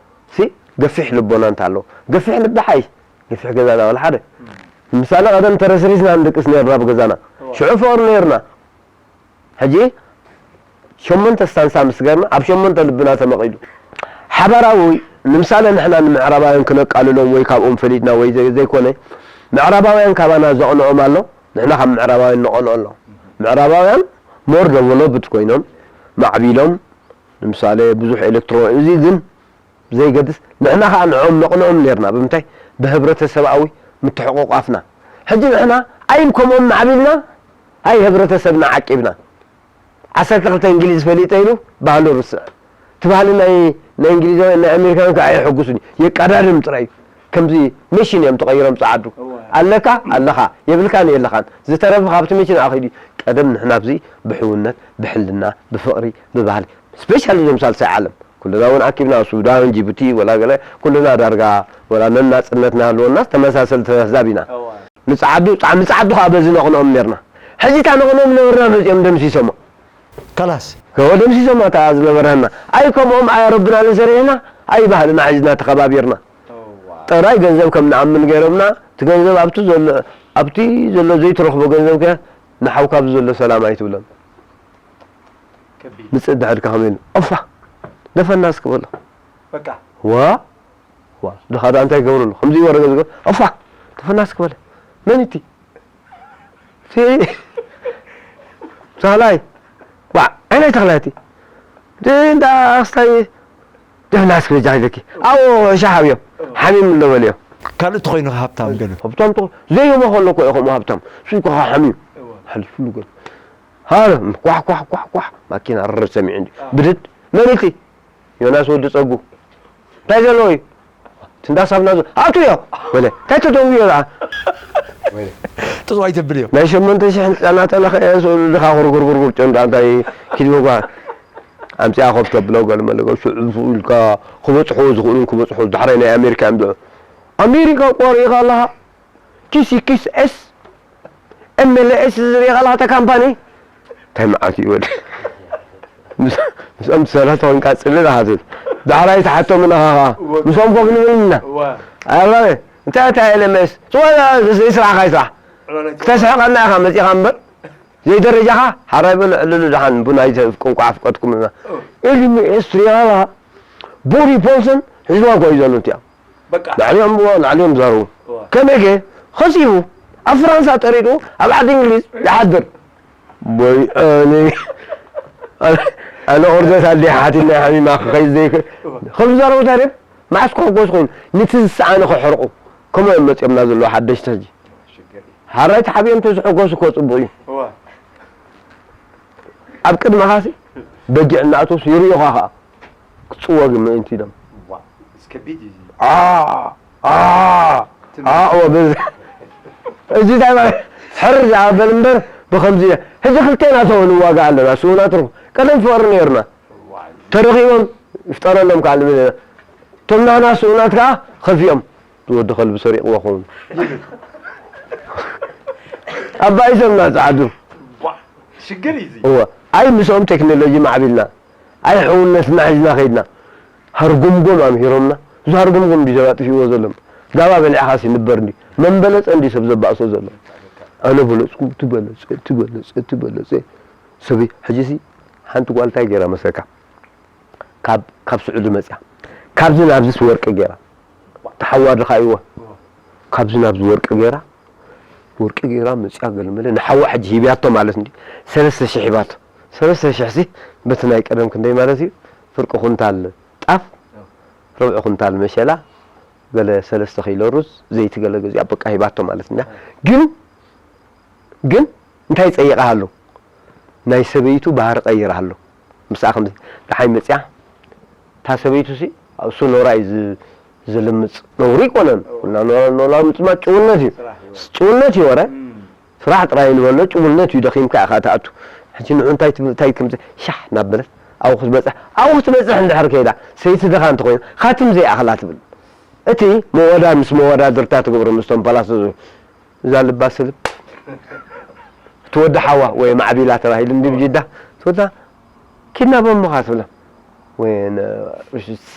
ሲ ገፊሕ ልቦና እንተ ኣለዎ፣ ገፊሕ ልቢ ሓይሽ፣ ገፊሕ ገዛ ዳበለ ሓደ። ምሳሌ ቀደም ተረስሪስና ንድቅስ ነርና ኣብ ገዛና። ሽዑ ፍቕሪ ነርና። ሕጂ ሸሞንተ ስታንሳ ምስ ገርና ኣብ ሸሞንተ ልብና ተመቒሉ። ሓባራዊ ንምሳሌ ንሕና ንምዕራባውያን ክነቃልሎም ወይ ካብኦም ፈሊጥና ወይ ዘይ-፣ ዘይኮነ ምዕራባውያን ካባና ዘቕንኦም ኣሎ፣ ንሕና ካብ ምዕራባውያን ንቐንኦ ኣሎ። ምዕራባውያን ሞር ደቨሎፕድ ኮይኖም ማዕቢሎም ንምሳሌ ብዙሕ ኤሌክትሮ-፣ እዚ ግን ብዘይገድስ ንሕና ኸዓ ንዕኦም ነቕንኦም ኔርና። ብምንታይ? ብህብረተሰብኣዊ ምትሕቑቋፍና። ሕጂ ንሕና ኣይን ከምኦም ማዕቢልና፣ ኣይ ህብረተሰብና ዓቂብና። ዓሰርተ ክልተ እንግሊዝ ፈሊጠ ኢሉ ባህሉ ርስዕ። እቲ ባህሊ ናይ ናይ እንግሊዛውያን ናይ ኣሜሪካውያን ከዓ የሐጉስኒ። የቀዳድም ጥራይ እዩ። ከምዚ መሽን እዮም ተቐይሮም ጸዓዱ። እወ። ኣለካ ኣለኻ፣ የብልካን የለኻን። ዝተረፈ ካብቲ መሽን ኣኺዱ እዩ። ቀደም ንሕና ኣብዚ ብሕውነት፣ ብሕልና፣ ብፍቕሪ፣ ብባህሊ፣ ስፔሻሊ እዞም ሳልሳይ ዓለም ኩልና እውን ኣኪብና፣ ሱዳን፣ ጅቡቲ፣ ወላ ገለ ኩልና ዳርጋ ወላ ነናጽነት ናሃለወናስ ተመሳሰልቲ ኣህዛብ ኢና። እወ። ንጸዓዱ ጻ ንጸዓዱ ከኣ በዚ ነቕንኦም ኔርና። ሕጂ እታ ነቕንኦም ነበርና መጺኦም ደምሲሶማ። ካላስ። ከወ ደምሲሶማ እታ ዝነበረና። ኣይ ከምኦም ኣይ ኣረብና ለሰሪሕና ኣይ ባህልና ሒዝና ተኸባቢርና። እዋ። ጥራይ ገንዘብ ከም ንኣምን ገይሮምና። እቲ ገንዘብ ኣብቲ ዘሎ ኣብቲ ዘሎ ዘይትረኽቦ ገንዘብ ከ ንሓውካ ኣብዚ ዘሎ ሰላም ኣይትብሎን። ከቢድ። ምጽእ ድሕርካ ከመይ ኢሉ? ኦፋ! ደፈና እስኪ በሎ። በቃ። ዋ! ዋ! ድኻ ደኣ እንታይ ይገብሩ ኣለዉ? ከምዚ ይወረገ ዝገብር? ኦፋ! ደፈና እስኪ በለ። መን እቲ? እቲ ተኽላይ። ዋ! ዓይናይ ተኽላይ እቲ። ደ-፣ እንዳ ኣስታይ ደፍና እስኪ በጃ ኢለኪ። ኣዎ፣ ሻሕ ኣብዮ። ሓሚም ኣሎ በልዮ። ካልእ ተኾይኑ ሃብታም ገለ። ሃብታም ተኾ-፣ ዘይህቦ ከሎ እኮ እዩ ከምኡ ሃብታም። እሱ እኮ ሓሚም። እዎ። ሓሊፉሉ ገለ። ሃሎ፣ ኳሕ፣ ኳሕ፣ ኳሕ፣ ኳሕ። ማኪና ርር ሰሚዑ እንዲ። ኣዎ። ብድድ። መን እቲ? ዮናስ ወዲ ጸጉ። እንታይ ዘለዎ እዩ? እቲ እንዳ ሳብና ዞ-፣ ኣቱ እዮ። በለ። እንታይ ተደውዮ ደኣ? ጥጥዋይ ተብል እዮ። ናይ ሸሞንተ ሽሕ ህንጻ እናተለኸ እየ፣ ስእሉ ድኻ ኩርኩርኩርኩር ጨንዳ እንታይ ኪድ መጓ። ኣምጺኣ ኮፍ ተብሎ ገለ መለ ገለ ስዕፉ ኢልካ ክበጽሖ ዝኽእሉን ክበጽሖ ዳሕራይ ናይ ኣሜሪካ እዮም ዝብሉ። ኣሜሪካ ቆሪኻ ኣለኻ። ኪስ ኪስ ኤስ ኤም ኤል ኤስ ዝሪኢ ከለኻ እታ ካምፓኒ እንታይ መዓት እዩ ወዲ። ምስ-፣ ምስኦም ሰላሳ ኮንካ ጽልእ ኢኻ ትብል። ዳሕራይ ትሓቶም ኢኻ ኸዓ። እወ። ምስኦም ኮፍ ንብል ኢና። እወ። ኣላበ፣ እንታይ እታ ኤል ኤም ኤስ? ጽዋ፣ ዘይስራሕኻ ይስራሕ። ዕላል ኣይትስራሕ። ክተስሕቐና ኢኻ መጺኻ እምበር። ዘይደረጃኻ ሓራይ በሎ ዕልሉ ደሓን ቡና ይተ-፣ ቁንቋ ኣፍቀድኩም ኢና። እወ። ኤል ኤም ኤስ ትሪኣ ኣለኻ። ቦሪ ፖልሰን ሒዝዋ እኮ እዩ ዘሎ እቲኣ። በቃ። ናዕሊኦም እዎ፣ ናዕሊኦም ዛረቡ። እዋ። ከመይ ገ? ኸሲቡ። ኣብ ፍራንሳ ጠሪዱ፣ ኣብ ዓዲ እንግሊዝ ይሓድር። ወይ፣ ኣነ፣ ኣነ ኦርደት ኣደ ሓቲና ሓሚማ ክኸይድ ዘይክ-፣ እዋ። ከም ዝዛረቡ ታሪኽ፣ መዓስ ክሕጎስ ኮይኑ፣ ነቲ ዝሰኣነ ክሕርቁ። ከምኡ እዮም መጺኦምና ዘለዉ ሓደሽቲ ሕጂ። ሽግር እዩ። ሓራይ ተሓቢኦም ተዝሕጎሱ እኮ ጽቡቕ እዩ። እዋ። ኣብ ቅድመኻሲ በጊዕ እናኣተውስ ይርእዩኻ ኸኣ። ክጽወግ ምእንቲ ኢሎም። ዋ፣ ምስ ከቢድ እዩ። ዓ፣ ዓ፣ ትም- ዓ፣ ወ፣ በዚ-፣ እዚ እንታይ ማለት? ሕር ዝኣበል እምበር ብኸምዚ ኢለ። ሕጂ ክልቴና ሰው ንዋጋእ ኣለና። ስውና ትርፉ። ቀደም ፍቕሪ ነይርና። ዋ፣ ተረኺቦም ይፍጠረሎም ከኣ ንብል ኢና። እቶም ናና ስውናት ከኣ ከፊኦም። ዝወዲ ከልቢ ሰሪቕዎ ኸውን። ኣባይ ሰብና ጸዓዱ። ዋ፣ ሽግር እዩ እዚ። እወ፣ ኣይ ምስኦም ቴክኖሎጂ ማዕቢልና። ኣይ ሕውነትና ሒዝና ከይድና። ሃርጉምጉም ኣምሂሮምና። እዚ ሃርጉምጉም እንዲ ሰብ ኣጥፊእዎ ዘሎ። ጋባ በሊዕኻሲ ንበር እንዲ። መን በለጸ እንዲ ሰብ ዘባእሶ ዘሎ። ኣነ በለጽኩ፣ እቲ በለጸ፣ እቲ በለጸ፣ እቲ በለጸ። ሰበይ፣ ሕጂሲ ሓንቲ ጓል እንታይ ገይራ መስለካ? ካብ፣ ካብ ስዑዲ መጽያ። ካብዚ ናብዚስ ወርቂ ገይራ። ተሓዋ ድኻ እይወ። ካብዚ ናብዚ ወርቂ ገይራ። ወርቂ ገይራ መጽያ ገለመለ። ንሓዋ ሕጂ ሂብያቶ ማለት እንዲ። ሰለስተ ሽሕ ሂባቶ። ሰለስተ ሽሕ ሲ በቲ ናይ ቀደም ክንደይ ማለት እዩ? ፍርቂ ኩንታል ጣፍ፣ ርብዒ ኩንታል መሸላ፣ ገለ ሰለስተ ኪሎ ሩዝ፣ ዘይቲ ገለ ገዚኣ በቃ ሂባቶ ማለት እንዳ። ግን ግን እንታይ ጸይቓ ኣሎ? ናይ ሰበይቱ ባህሪ ቀይራ ኣሎ። ምስኣ ከምዚ ደሓይ መጽያ፣ እታ ሰበይቱ ሲ ኣብ እሱ ኖራ እዩ ዝ-፣ ዝልምጽ። ነውሪ ኣይኮነን። እወ። እና ኖራ፣ ኖራ ምጽማድ ጭውነት እዩ። ስራሕ እዩ። ጭውነት እዩ ወረ። እም። ስራሕ ጥራይ ንበሎ፣ ጭውነት እዩ። ደኺምካ ኢኻ ትኣቱ። ሕጂ ንዑ እንታይ ትብል፣ እንታይ ከምዚ ሻሕ እናበለት ኣብኡ ክትበጽሕ፣ ኣብኡ ክትበጽሕ እንድሕር ከይዳ፣ ሰይቲ ድኻ እንተኾይና፣ ካትም ዘይኣኽላ ትብል። እቲ መወዳ-፣ ምስ መወዳድርታ ትገብሮ ምስቶም ፓላሶ እዛ ልባ ስልብ። እቲ ወዲ ሓዋ ወይ ማዕቢላ ተባሂሉ እንዲ ብጅዳ። እቲ ወዳ ኪድና በምኻ ትብላ። ወይ ን-፣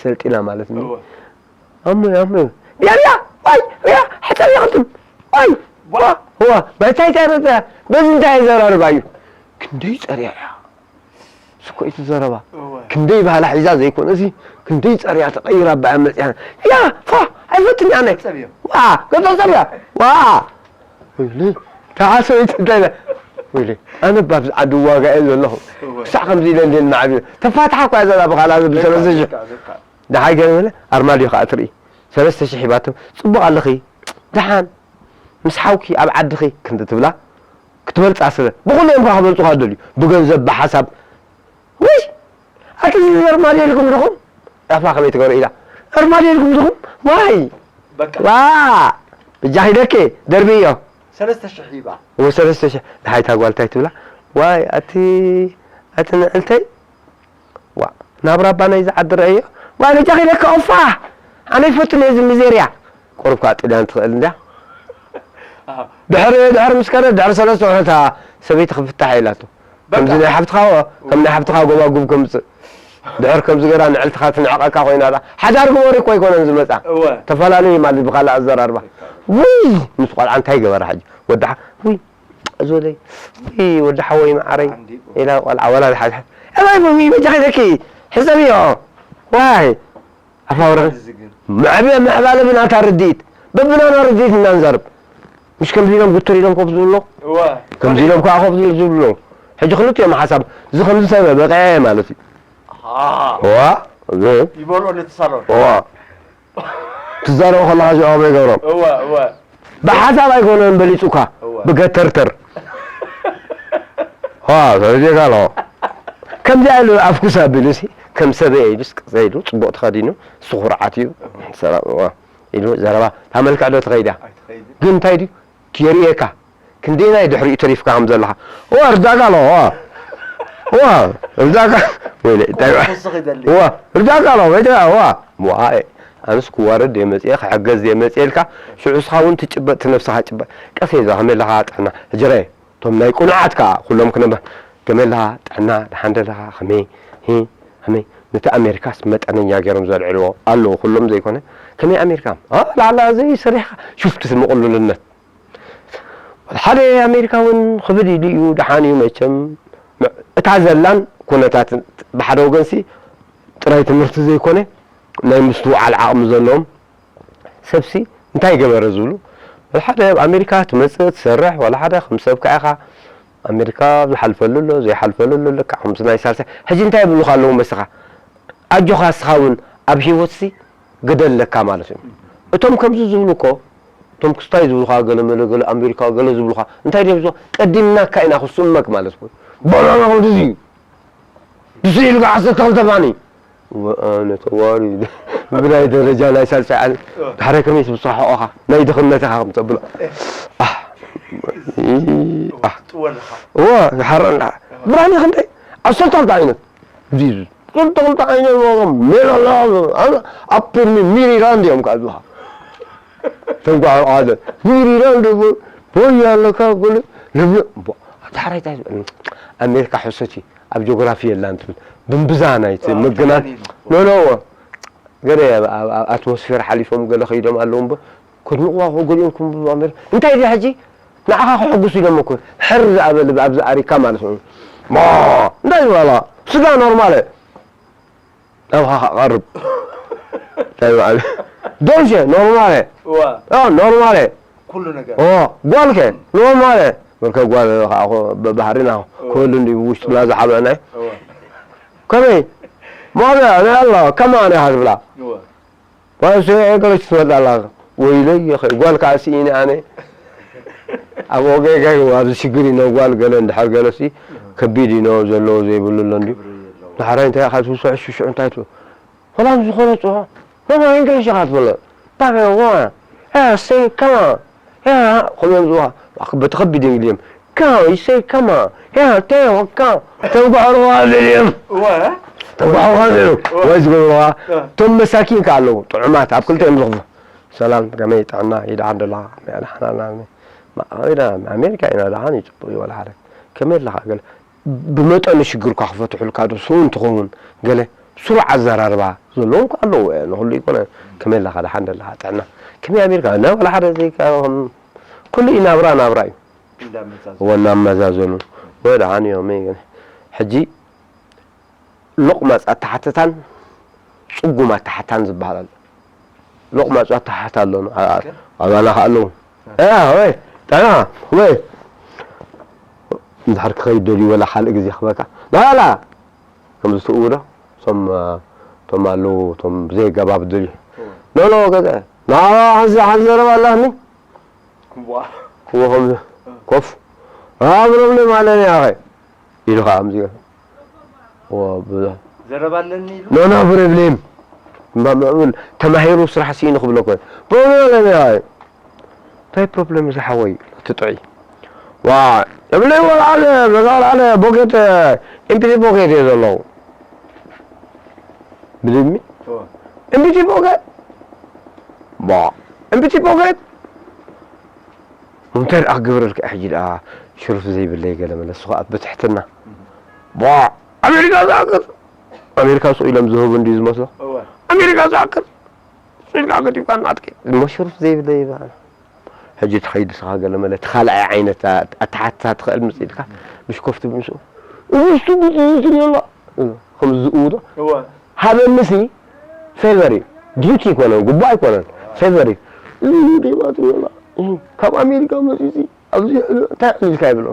ሰልጢና ማለት እንዲ። እወ። ኣሞ፣ ኣሞ። ሪያ፣ ሪያ፣ ዋይ፣ ሪያ፣ ሕጸብ ይቕድም። ዋይ፣ ዋ፣ ዋ፣ ባይታይ ታይ ረዳ፣ በዚ እንታይ ዘራርባ እዩ? ክንደይ ጸሪያ እያ። ስኮ እቲ ዘረባ። እወ። ክንደይ ባህላ ሒዛ ዘይኮነ እዚ፣ ክንደይ ጸርያ ተቐይራ ኣባያ መጽያ። ያ፣ ፋ፣ ኣይፈትን እያ ናይ። ጸብዮ። ዋ፣ ገዛ ጸብያ። ዋ። ወይለይ፣ ደሓ ሰበይቲ እንታይ ኢላ? ወይለይ፣ ኣነ እባ ኣብዚ ዓዲ ዋጋ እየ ዘለኹ። እወ። ክሳዕ ከምዚ ኢለ እንዴ እናዓብየ። ተፋትሓ እኳ እያ ዘላ ብኻልኣ ብሰለስተ ሽሕ። በቃ፣ በቃ። ደሓይ ገለ በለ ኣርማድዮ ከኣ ትርኢ። ሰለስተ ሽሕ ሂባቶ፣ "ጽቡቕ ኣለኺ፣ ደሓን፣ ምስ ሓውኪ ኣብ ዓድኺ" ክንዲ ትብላ፣ ክትበልጻ ስለ። ብኹሉ እዮም ከኣ ክበልጹኻ ደልዩ። ብገንዘብ፣ ብሓሳብ። ውይ! ኣቲ እዚ ኣርማድዮ ኢልኩም ዲኹም? ኣፋ ከመይ ትገብሮ ኢላ። ኣርማድዮ ኢልኩም ዲኹም? ዋይ! በቃ። ዋ! ብጃኺ ደኬ፣ ደርብዮ። ሰለስተ ሽሕ ሂባ። ወ-፣ ሰለስተ ሽሕ። ደሓይ እታ ጓል እንታይ ትብላ? ዋይ፣ ኣቲ፣ ኣቲ ንዕልተይ፣ ዋ፣ ናብራ ኣባ ናይዚ ዓዲ ረኣዮ። ጓል በጃኺ ኢለካ ኦፋ። ኣነ ይፈቱን እየ እዚ ሚዜርያ። ቁሩብ ከኣ ጥልያን ትኽእል እንድያ። ኣሃ። ድሕሪ፣ ድሕሪ ምስ ከደ፣ ድሕሪ ሰለስተ ወርሒ እታ ሰበይቲ ክፍታሕ እየ ኢላቶ። ከምዚ በቃ። ናይ ሓብትኻ፣ ከም ናይ ሓብትኻ ጎባጉብ ከምጽእ። ድሕር ከምዚ ገራ ንዕልትኻ ትንዕቐካ ኮይና ኣላ። ሓዳር ግበሪ እኮ ኣይኮነን ዝመጻ። እወ። ተፈላለዩ ማለት ብኻልእ ኣዘራርባ። ውይ፣ ምስ ቆልዓ እንታይ ገበራ ሕጂ? ወድሓ፣ ውይ፣ ኣዞለይ፣ ውይ፣ ወዲ ሓወይ መዓረይ፣ ኣንዲቑ። ኢላ ቆልዓ ወላ ዝሓዝሐ። እባይ፣ ውይ፣ በጃኺ ደኪ፣ ሕሰብዮ። ዋይ፣ ኣፋውረ። እዚ ግን። ምዕብ-፣ ምዕባለ ብናታ ርድኢት፣ በብናና ርድኢት እናንዛርብ። ምሽ ከምዚ ኢሎም ግትር ኢሎም ኮፍ ዝብሉ ኣለዉ። እወ። ከምዚ ኢሎም ከዓ ኮፍ ዝብሉ ኣለዉ። ሕጂ ክልቲኦም ሓሳብ፣ እዚ ከምዚ ሰብ በቂዐ ማለት እዩ። ኣሃ። እዋ፣ እዚ። ይበልኦ ነቲ ሳሎን። እዋ። ትዛረቡ ከለኻ እዚኦም ይገብሮም። እወ፣ እወ። ብሓሳብ ኣይኮነን በሊጹካ፣ እወ። ብገተርተር። ዋ፣ ሰበይትካ ኣለኹ። ከምዚኣ ኢሉ ኣፍኩስ ኣቢሉሲ፣ ከም ሰበየ ኢሉስ ቅጽ ኢሉ፣ ጽቡቕ ተኸዲኑ፣ እሱ ኩርዓት እዩ። ሰላም፣ እወ፣ ኢሉ ዘረባ፣ እታ መልክዕ ዶ ትኸይዳ? ኣይትኸይድን። ግን እንታይ ድዩ? የርእየካ። ክንደየናይ ድሕሪኡ ተሪፍካ ከም ዘለኻ። እዋ፣ ርዳእካ ኣለኹ፣ እዋ። እዋ፣ ርዳእካ። ወይለ፣ እንታይ እዋ፣ ክስኽ ይደሊ። እዋ፣ ርዳእካ ኣለኹ፣ ወይለ፣ እዋ። እዋ፣ ኣነስ ክዋረድ እየ መፅየ፣ ክሕገዝ እየ መፅየ ኢልካ፣ ሽዑ እስኻ እውን ትጭበጥ፣ እቲ ነብስኻ ጭበጥ። ቀስ እየ፣ እዛ ከመይ ኣለኻ? ጥዕና። ሕጂ ርኣየ፣ እቶም ናይ ቁኑዓት ከዓ ኩሎም ክነብ-፣ ከመይ ኣለኻ? ጥዕና፣ ደሓን ደለኻ? ከመይ? ሂ፣ ከመይ? ነቲ ኣሜሪካስ መጠነኛ ገይሮም ዘልዕልዎ ኣለዉ፣ ኩሎም ዘይኮነ። ከመይ ኣሜሪካ? ኣ፣ ላዕላ ዘይሰሪሕካ፣ ሹፍቲ ስሚ ቅሉልነት። ሓደ ኣሜሪካ እውን ክብድ ኢሉ እዩ፣ ደሓን እዩ መቸም። እታ ዘላን ኩነታት ብሓደ ወገንሲ ጥራይ ትምህርቲ ዘይኮነ ናይ ምስትውዓል ዓቕሚ ዘለዎም ሰብሲ እንታይ ገበረ ዝብሉ፣ ሓደ ኣብ ኣሜሪካ ትመጽእ ትሰርሕ፣ ዋላ ሓደ ከም ሰብካ ኢኻ፣ ኣሜሪካ ዝሓልፈሉ ኣሎ፣ ዘይሓልፈሉ ኣሎ፣ ልክዕ ከምቲ ናይ ሳልሳይ። ሕጂ እንታይ ይብሉኻ ኣለዉ መስኻ? ኣጆኻ እስኻ እውን ኣብ ህይወትሲ ግደ ኣለካ ማለት እዩ። እቶም ከምዚ ዝብሉ እኮ፣ እቶም ክስታይ ዝብሉኻ፣ ገለ መለ፣ ገለ ኣሜሪካ፣ ገለ ዝብሉኻ፣ እንታይ ድዮም ዝብሉ? ቀዲምናካ ኢና ክስመክ ማለት እኮ። ባናና ከምዚ እዩ። ብስኢልካ ዓሰርተ ክልተ ባኒ። ወኣነ ተዋሪደ። ብናይ ደረጃ ናይ ሳልሳይ ዓለም። ዳሕራይ ከመይ ትብጽሖ ኦኻ? ናይ ድኽነት ኢኻ ከም ተብሎ። ኣህ። ኣህ። ጥወልኻ። እዎ፣ ዝሓረና። ብራኒ ክንደይ? ዓሰርተ ክልተ ዓይነት። ዲዝ። ክልተ ክልተ ዓይነት ሜላ ኣነ ኣብ ሚሪላንድ እዮም ካልኡኻ። ተንኳዕ ሓደ። ሚሪላንድ ቦይ ኣለካ፣ ጎለ ልብሎ። ቦ-፣ ዳሕራይ እንታይ ዝበል? ኣሜሪካ ሕሶት እዩ። ኣብ ጂኦግራፊ የላን ትብል። ብንብዛ ናይቲ ኣዎ፣ ምግናን ተቃሊሉ። ኖ፣ ኖ፣ ገለ ኣብ፣ ኣብ፣ ኣብ ኣትሞስፌር ሓሊፎም ገለ ከይዶም ኣለዉ እምበር፣ ከድንቑዋ እኮ ገሊኦም ክምብቡ ኣሜሪካ። እንታይ ድዩ ሕጂ? ንዓኻ ከሐጉሱ ኢሎም እኮ። ሕር ዝኣበ ልብ ኣብዚ ኣሪካ ማለት ነው። ማ፣ እንታይ ዝበላ? ስጋ ኖርማል። ናብኻ ክቐርብ። እንታይ በዓል? ዶንሸ ኖርማል። እዋ። ኦ፣ ኖርማል። ኩሉ ነገር። ኦ፣ ጓልከ ኖርማል። በልከ ጓል ከዓ እኮ ብባህሪና እዋ። ክህሉ እንዲ ውሽጥና ዝሓበአና እዩ። እዋ። ከመይ? ማለ፣ ናይ ኣላ፣ ከማን ኢኻ ዝብላ። እዋ። ጓል ስ-፣ ገለች ትፈልጥ ኣላ። ወይለይ፣ የኸ-፣ ጓል ከዓ ስኢነ ኣነ። ኣብ ኦገ ገ-፣ ኣብዚ ሽግር እዩ፣ ጓል ገለ እንድሕር ገለሲ ከቢድ እዩ፣ ዘለዎ ዘይብሉ ኣሎ እንድዩ። ክብሪ የለዎ። ዳሕራይ እንታይ ኢኻ ትብሶ፣ ሽሹ እንታይ ትብሎ? ወላ ኣብ ዝኾነ ጽሑፍ፣ ኖ፣ ኖ፣ እንግሊሽ ኢኻ ትብሎ። ባገ፣ ዋ፣ ያ፣ ሰይ፣ ከማ፣ ያ፣ ከምኦም ዝዋ፣ ዋ፣ ክበ-፣ ተኸቢድ እንግሊዝም። ካው፣ ይሰይ፣ ከማ፣ ያ፣ ተዮ፣ ካው። ተንጓሕሩዋ ደልዮም። እወ። ተንጓሕሩዋ ደልዮም። እወ። ወይ ዝገብሩዋ። እወ። እቶም መሳኪን ከ ኣለዉ፣ ጥዑማት፣ ኣብ ክልተ እዮም ዝኽፉ። ሰላም፣ ከመይ ጥዕና፣ ይድዓን ደለኻ፣ ከመይ ኣድሓና፣ ከመይ፣ ማ-፣ ኢና፣ ኣሜሪካ ኢና፣ ደሓን እዩ፣ ጽቡቕ እዩ፣ ወላ ሓደ። ከመይ ኣለኻ፣ ገለ? ብመጠኑ ሽግርካ ክፈትሑልካ ዶ ስዉእ እንትኸውን፣ ገለ ስሩዕ ኣዘራርባ ዘለዎም እኮ ኣለዉ። እ፣ ንኹሉ ይኮነ፣ ከመይ ኣለኻ፣ ደሓን ደለኻ፣ ጥዕና? ከመይ ኣሜሪካ? እና ወላ ሓደ ዘይካ-፣ ከም-፣ ኩሉ እዩ ናብራ፣ ናብራ እዩ። እንዳመዛዘኑ። ወ-፣ እናመዛዘኑ። ወ-፣ ደሓን እዮም፣ እ፣ ሕጂ ሎቕማጽ ኣተሓትታን ጽጉም ኣተሓታን ዝበሃል ኣሎ። ሎቕማጽ ኣተሓሕታ ኣሎ፣ ኣ-፣ ኦኬ። ኣባና ከኣ ኣለዉ። እ። እ፣ ወይ፣ ጥዕና፣ ወይ። እንድሕር ክኸይድ ደልዩ ወላ ካልእ ግዜ ክበካ። ናባላ! ከም ዝትእዉ ዶ? እቶም፣ እ፣ እቶ እቶም ኣለዉ፣ እቶም ብዘይ ኣገባብ ድልዩ። እወ። ኖ፣ ኖ፣ ገዛ። ና፣ ሓንዚ፣ ሓንዚ ዘረባ ኣላትኒ። ዋ። እወ፣ ከምዚ። ኮፍ። አ፣ problem ኣለኒ፣ ኣኸ። ኢሉ ኸዓ ከምዚ ገይሩ። እወ፣ ብዙሕ። ዘረባ ኣለኒ ኢሉ? ኖ፣ ኖ፣ problem። ማ-፣ ማ-፣ ተማሂሩ ስራሕ ስኢኑ ክብለኮ። problem ኣለኒ፣ ኣኸ። እንታይ problem እዚ ሓወይ? እቲ ጥዑይ። ዋ፣ እብለይ ወልዓለ፣ በዛ ወልዓለ፣ ቦኬት፣ ኤምፒቲ ቦኬት እየ ዘለዉ። ብድሚ? እወ። ኤምፒቲ ቦኬት? ዋ፣ ኤምፒቲ ቦኬት? እንታይ ደኣ ክገብረልካ ሕጂ ደኣ ሽሩፍ ዘይብለይ ገለ መለ፣ እሱ ኸኣ ብትሕትና። ዋ፣ ኣሜሪካ ዝኣክል? ኣሜሪካ ስቕ ኢሎም ዝህቡ እንድዩ ዝመስሎ? እወ። ኣሜሪካ ዝኣክል? ስቕ ኢልካ ገዲፍካ እናኣጥቂ፣ እሞ ሽሩፍ ዘይብለይ ይበሃል። ሕጂ ትኸይድ ንስኻ ገለ መለ፣ እቲ ካልኣይ ዓይነት ኣተሓትታ ትኽእል ምስ ኢልካ፣ ብሽኮፍቲ ብምስኡ፣ "እዚ እስቲ ብጥይት ይላ?" ከምዚ ዝእውዶ። እወ። ሃበኒሲ ፌቨር እዩ። ዲዩቲ ኣይኮነን፣ ግቡእ ኣይኮነን። ፌቨር እዩ። "እዚ ሌባ ትብላ፣ ካብ ኣሜሪካ መፂኡ፣ ኣብዚ እንታይ ኣዕሊልካ?" ይብሎ።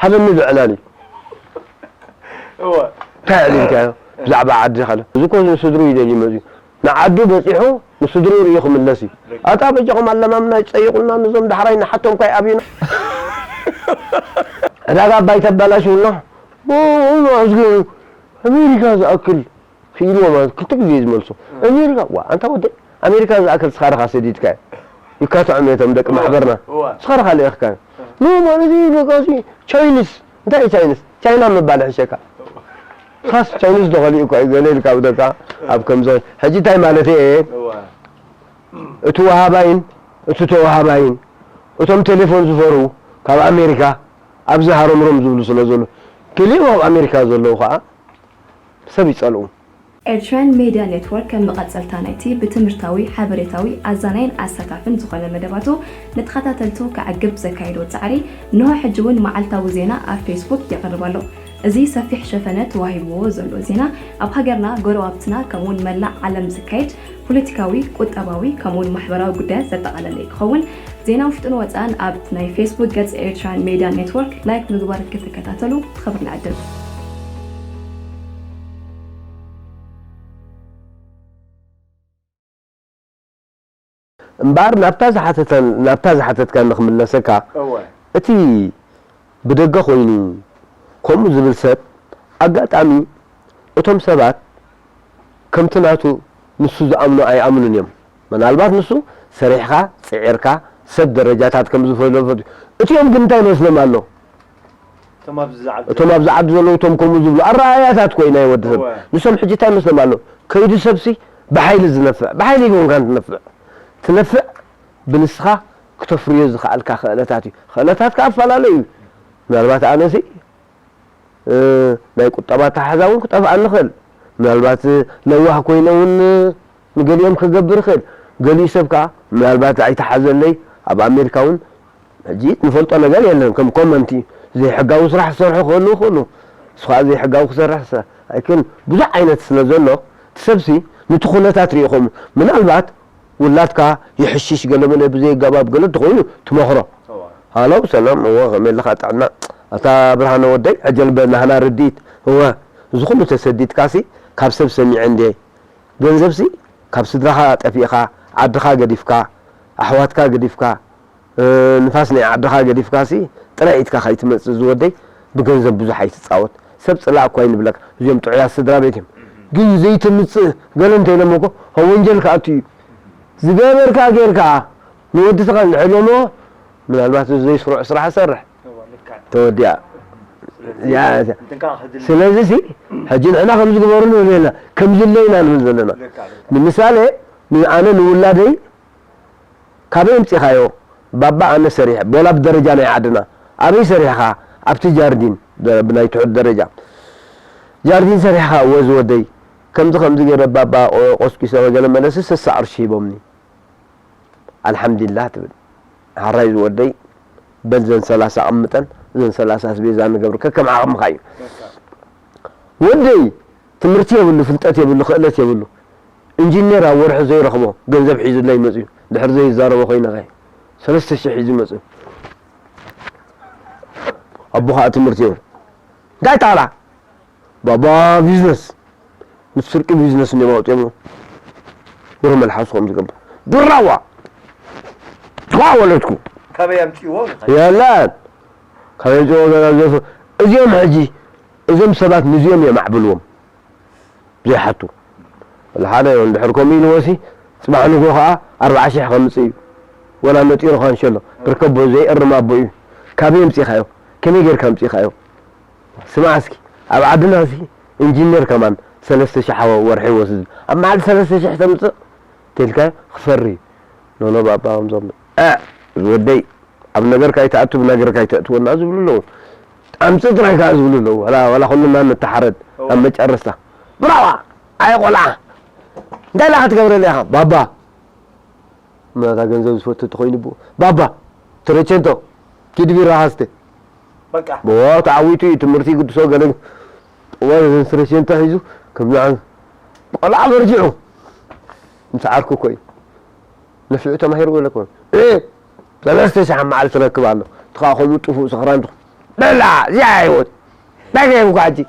ሃበኒ ብዕላል እዩ። እወ። እንታይ ኣዕሊልካዮ? ብዛዕባ ዓዲ ካለ። እዚ እኮ ንስድሩ ይደሊ መፂኡ። ንዓዱ በፂሑ ንስድርኡ ርእዩ ክምለስ እዩ። ኣታ በጃኹም ኣለማምና ይፀይቑልና፣ ነዞም ዳሕራይ ንሓቶም እኳ ይኣብዩና። ዕዳጋ ኣባይ ተባላሽውና። ኦ፣ ኦ፣ ኣዝገ-፣ ኣሜሪካ ዝኣክል ክኢልዎ ማለት ክልተ ግዜ እዩ ዝመልሶ። ኣሜሪካ፣ ዋ፣ ኣንታ ወደይ፣ ኣሜሪካ ዝኣክል ስኻ ርኻ ሰዲድካዮ። ይካትዖም እዮም እቶም ደቂ ማሕበርና። እዋ። ስኻ ርኻ ልኢኽካዮ። ኖ ማለት እዩ፣ በቃ፣ እዚ ቻይኒስ። እንታይ እዩ ቻይኒስ? ቻይና ምባል ይሕሸካ። ኻስ ቻይኒዝ ዶ ኸሊኡ እኳ እዩ ገለ ኢልካ ኣብ ደቃ ኣብ ከምዚ። ሕጂ እንታይ ማለት እየ? እዋ። እቲ ወሃባይን እቲ ተወሃባይን እቶም ቴሌፎን ዝፈርዉ ካብ ኣሜሪካ ኣብዚ ሃረምረም ዝብሉ ስለ ዘለዉ፣ ገሊኦም ኣብ ኣሜሪካ ዘለዉ ኸዓ ሰብ ይጸልኡ። ኤርትራውያን ሜድያ ኔትወርክ ከም መቐጸልታ ናይቲ ብትምህርታዊ፣ ሓበሬታዊ፣ ኣዛናይን ኣሳታፍን ዝኾነ መደባቱ ንተኸታተልቱ ከዕግብ ዘካየዶ ጻዕሪ፣ እንሆ ሕጂ እውን መዓልታዊ ዜና ኣብ ፌስቡክ የቕርብ ኣሎ። እዚ ሰፊሕ ሸፈነ ተዋሂብዎ ዘሎ ዜና፣ ኣብ ሃገርና፣ ጎረባብትና፣ ከምኡውን መላእ ዓለም ዝካየድ ፖለቲካዊ፣ ቁጠባዊ፣ ከምኡውን ማሕበራዊ ጉዳያት ዘጠቓለለ ክኸውን፣ ዜና ውሽጥን ወጻእን ኣብቲ ናይ ፌስቡክ ገጽ ኤርትራውያን ሜድያ ኔትወርክ ላይክ ምግባር ክትከታተሉ ብኽብሪ ንዕድም። እምበኣር ናብታ ዝሓተተን-፣ ናብታ ዝሓተትካኒ ክምለሰካ፣ እወ። እቲ ብደገ ኮይኑ ከምኡ ዝብል ሰብ፣ ኣጋጣሚ እቶም ሰባት ከምቲ ናቱ ንሱ ዝኣምኖ ኣይኣምኑን እዮም። ምናልባት ንሱ ሰሪሕኻ፣ ጽዒርካ፣ ሰብ ደረጃታት ከም ዝፈለፈቱ፣ እቲኦም ግን እንታይ ይመስሎም ኣሎ? እቶም ኣብዚ ዝዓዱ እቶም ኣብዚ ዓዲ ዘለዉ፣ እቶም ከምኡ ዝብሉ ኣረኣእያታት ኮይና ወዲ ሰብ። እወ። ንሶም ሕጂ እንታይ ይመስሎም ኣሎ? ከይዱ ሰብሲ ብሓይሊ ዝነፍዕ፣ ብሓይሊ ይኮንካ ትነፍዕ። ትነፍዕ ብንስኻ ክተፍርዮ ዝኸኣልካ ክእለታት እዩ። ክእለታትካ ኣፈላለዩ እዩ። ምናልባት ኣነሲ፣ እ፣ ናይ ቁጠባ ኣተሓሕዛ እውን ክጠፍኣኒ ይኽእል። ምናልባት ለዋህ ኮይነ እውን ንገሊኦም ክገብር ይኽእል። ገሊኡ ሰብ ከኣ ምናልባት ኣይተሓዘለይ፣ ኣብ ኣሜሪካ እውን ሕጂ ንፈልጦ ነገር የለን። ከም ኮመንቲ ዘይሕጋዊ ስራሕ ክሰርሑ ክህልዉ ይኽእሉ። ንሱ ከኣ ዘይሕጋዊ ክሰርሕ ሰ-፣ ኣይክእልን። ብዙሕ ዓይነት ስለ ዘሎ፣ እቲ ሰብሲ ነቲ ኩነታት ርኢኹም፣ ምናልባት ውላድካ ይሕሽሽ፣ ገለ መለ ብዘይ ኣገባብ ገለ እንተኾይኑ ትመኽሮ። እዋ። ሃሎ፣ ሰላም፣ እወ፣ ከመይ ኣለኻ? ጥዕና? ኣታ ብርሃነ ወደይ፣ ዕጀል በል፣ ናህና ርድኢት። እወ፣ እዚ ኩሉ ተሰዲድካሲ፣ ካብ ሰብ ሰሚዐ እንድየ። ገንዘብሲ፣ ካብ ስድራኻ ጠፊእኻ፣ ዓድኻ ገዲፍካ፣ ኣሕዋትካ ገዲፍካ፣ እ፣ ንፋስ ናይ ዓድኻ ገዲፍካሲ፣ ጥራይ ኢድካ ከይትመጽእ ዝወደይ፣ ብገንዘብ ብዙሕ ኣይትጻወት። ሰብ ጽላእ እኳ ኣይንብለካ። እዚኦም ጥዑያት ስድራ ቤት እዮም። ግን ዘይትምጽእ ገለ እንተ ኢሎሞ እኮ፣ ካብ ወንጀል ክኣቱ እዩ። ዝገበርካ ጌርካ፣ ንወዲ ተኻ እንድሕር ኢሎሞ፣ ምናልባት እዚ ዘይስሩዕ ስራሕ ይሰርሕ። እዋ፣ ልክዕ። ተወዲኣ። ስለዚ፣ ያ፣ ያ። እንትን ከኣ ክድል ስለዚ ሲ፣ ሕጂ ንሕና ከምዚ ግበሩ ንብል የለና፣ ከምዚ ኣለና ንብል ዘለና። ልክዕ፣ ልክዕ። ንምሳሌ፣ ን-፣ ኣነ ንውላደይ ካበይ ኣምጺኻዮ? ባባ ኣነ ሰሪሐ፣ ቦላ ብደረጃ ናይ ዓድና። ኣበይ ሰሪሕኻ? ኣብቲ ጃርዲን፣ ደ-፣ ብናይ ትሑት ደረጃ። ጃርዲን ሰሪሕኻ? እወ ዝወደይ። ከምዚ ከምዚ ገይረ ባባ ቆ-፣ ቆስቂሰ ገለ መለሲ ሰሳ ቅርሺ ሂቦምኒ። ኣልሓምዱሊላህ ትብል። ሓራይ ዝወደይ፣ በል ዘን ሰላሳ ኣቕምጠን፣ ዘን ሰላሳ ኣስቤዛ ንገብር፣ ከከም ዓቕምኻ እዩ። ወደይ፣ ትምህርቲ የብሉ፣ ፍልጠት የብሉ፣ ክእለት የብሉ። ኢንጂነር ኣብ ወርሒ ዘይረኽቦ ገንዘብ ሒዙለይ መፅዩ። ድሕሪ ዘይዛረቦ ኮይነ ኸ ሰለስተ ሽሕ ሒዙ መፅዩ። ኣቦ ከዓ ትምህርቲ የብሉ። እንታይ ጣላ? ባባ ቢዝነስ። ምስ ስርቂ ቢዝነስ እንዲም ኣውፅኦም። ወረ መልሓስኹም ዝገብር ድራዋ ዋ ወለድኩ ካበይ ኣምፅእዎ የለን ካበይ ዝወገና ዘፍ እዚኦም ሕጂ እዞም ሰባት ንዚኦም እዮም ኣዕብልዎም ዘይሓቱ ሓደ እንድሕር ከምኡ ኢልዎሲ ፅባሕ ንጎ ከዓ ኣርባዓ ሽሕ ከምፅእ እዩ ወላ ነጢሩ ካንሸሎ ርከቦ ዘይእርም ኣቦ እዩ ካበይ ኣምፂእኻዮ ከመይ ጌርካ ኣምፂእኻዮ ስማዕ እስኪ ኣብ ዓድና ሲ ኢንጂነር ከማን ሰለስተ ሽሕ ወርሒ ይወስድ ኣብ መዓልቲ ሰለስተ ሽሕ ተምፅእ ተልካ ክፈሪ ኖኖ ባባ ከምዞም ዝወደይ ኣብ ነገርካ ኣይትኣቱ ብነገርካ ኣይተእትወና ዝብሉ ኣለዉ ኣምፅእ ጥራይ ከዓ ዝብሉ ኣለዉ ዋላ ኩልና ንተሓረድ ኣብ መጨረስታ ብራዋ ኣይ ቆልዓ እንታይ ላ ክትገብረለ ኢኻ ባባ መታ ገንዘብ ዝፈቱ ተኾይኑ ብኡ ባባ ትረቸንቶ ኪድ ቢራ ሃስተ በቃ ብዋ ተዓዊቱ እዩ ትምህርቲ ይግድሶ ገለ ወይ ዘንስረሽንታ ሒዙ ከም ንዓ ቆልዓ በርጅዑ ምስ ዓርኩ እኮ እዩ ነፊዑ ተማሂሩ ገለ እኮ እ ሰለስተ ሺሕ መዓልቲ ትረክብ ኣሎ ትኻ ከምኡ ጥፉእ ሰኽራን ትኹ በላ እዚኣ ህይወት ዳገ ይብኳ ሕጂ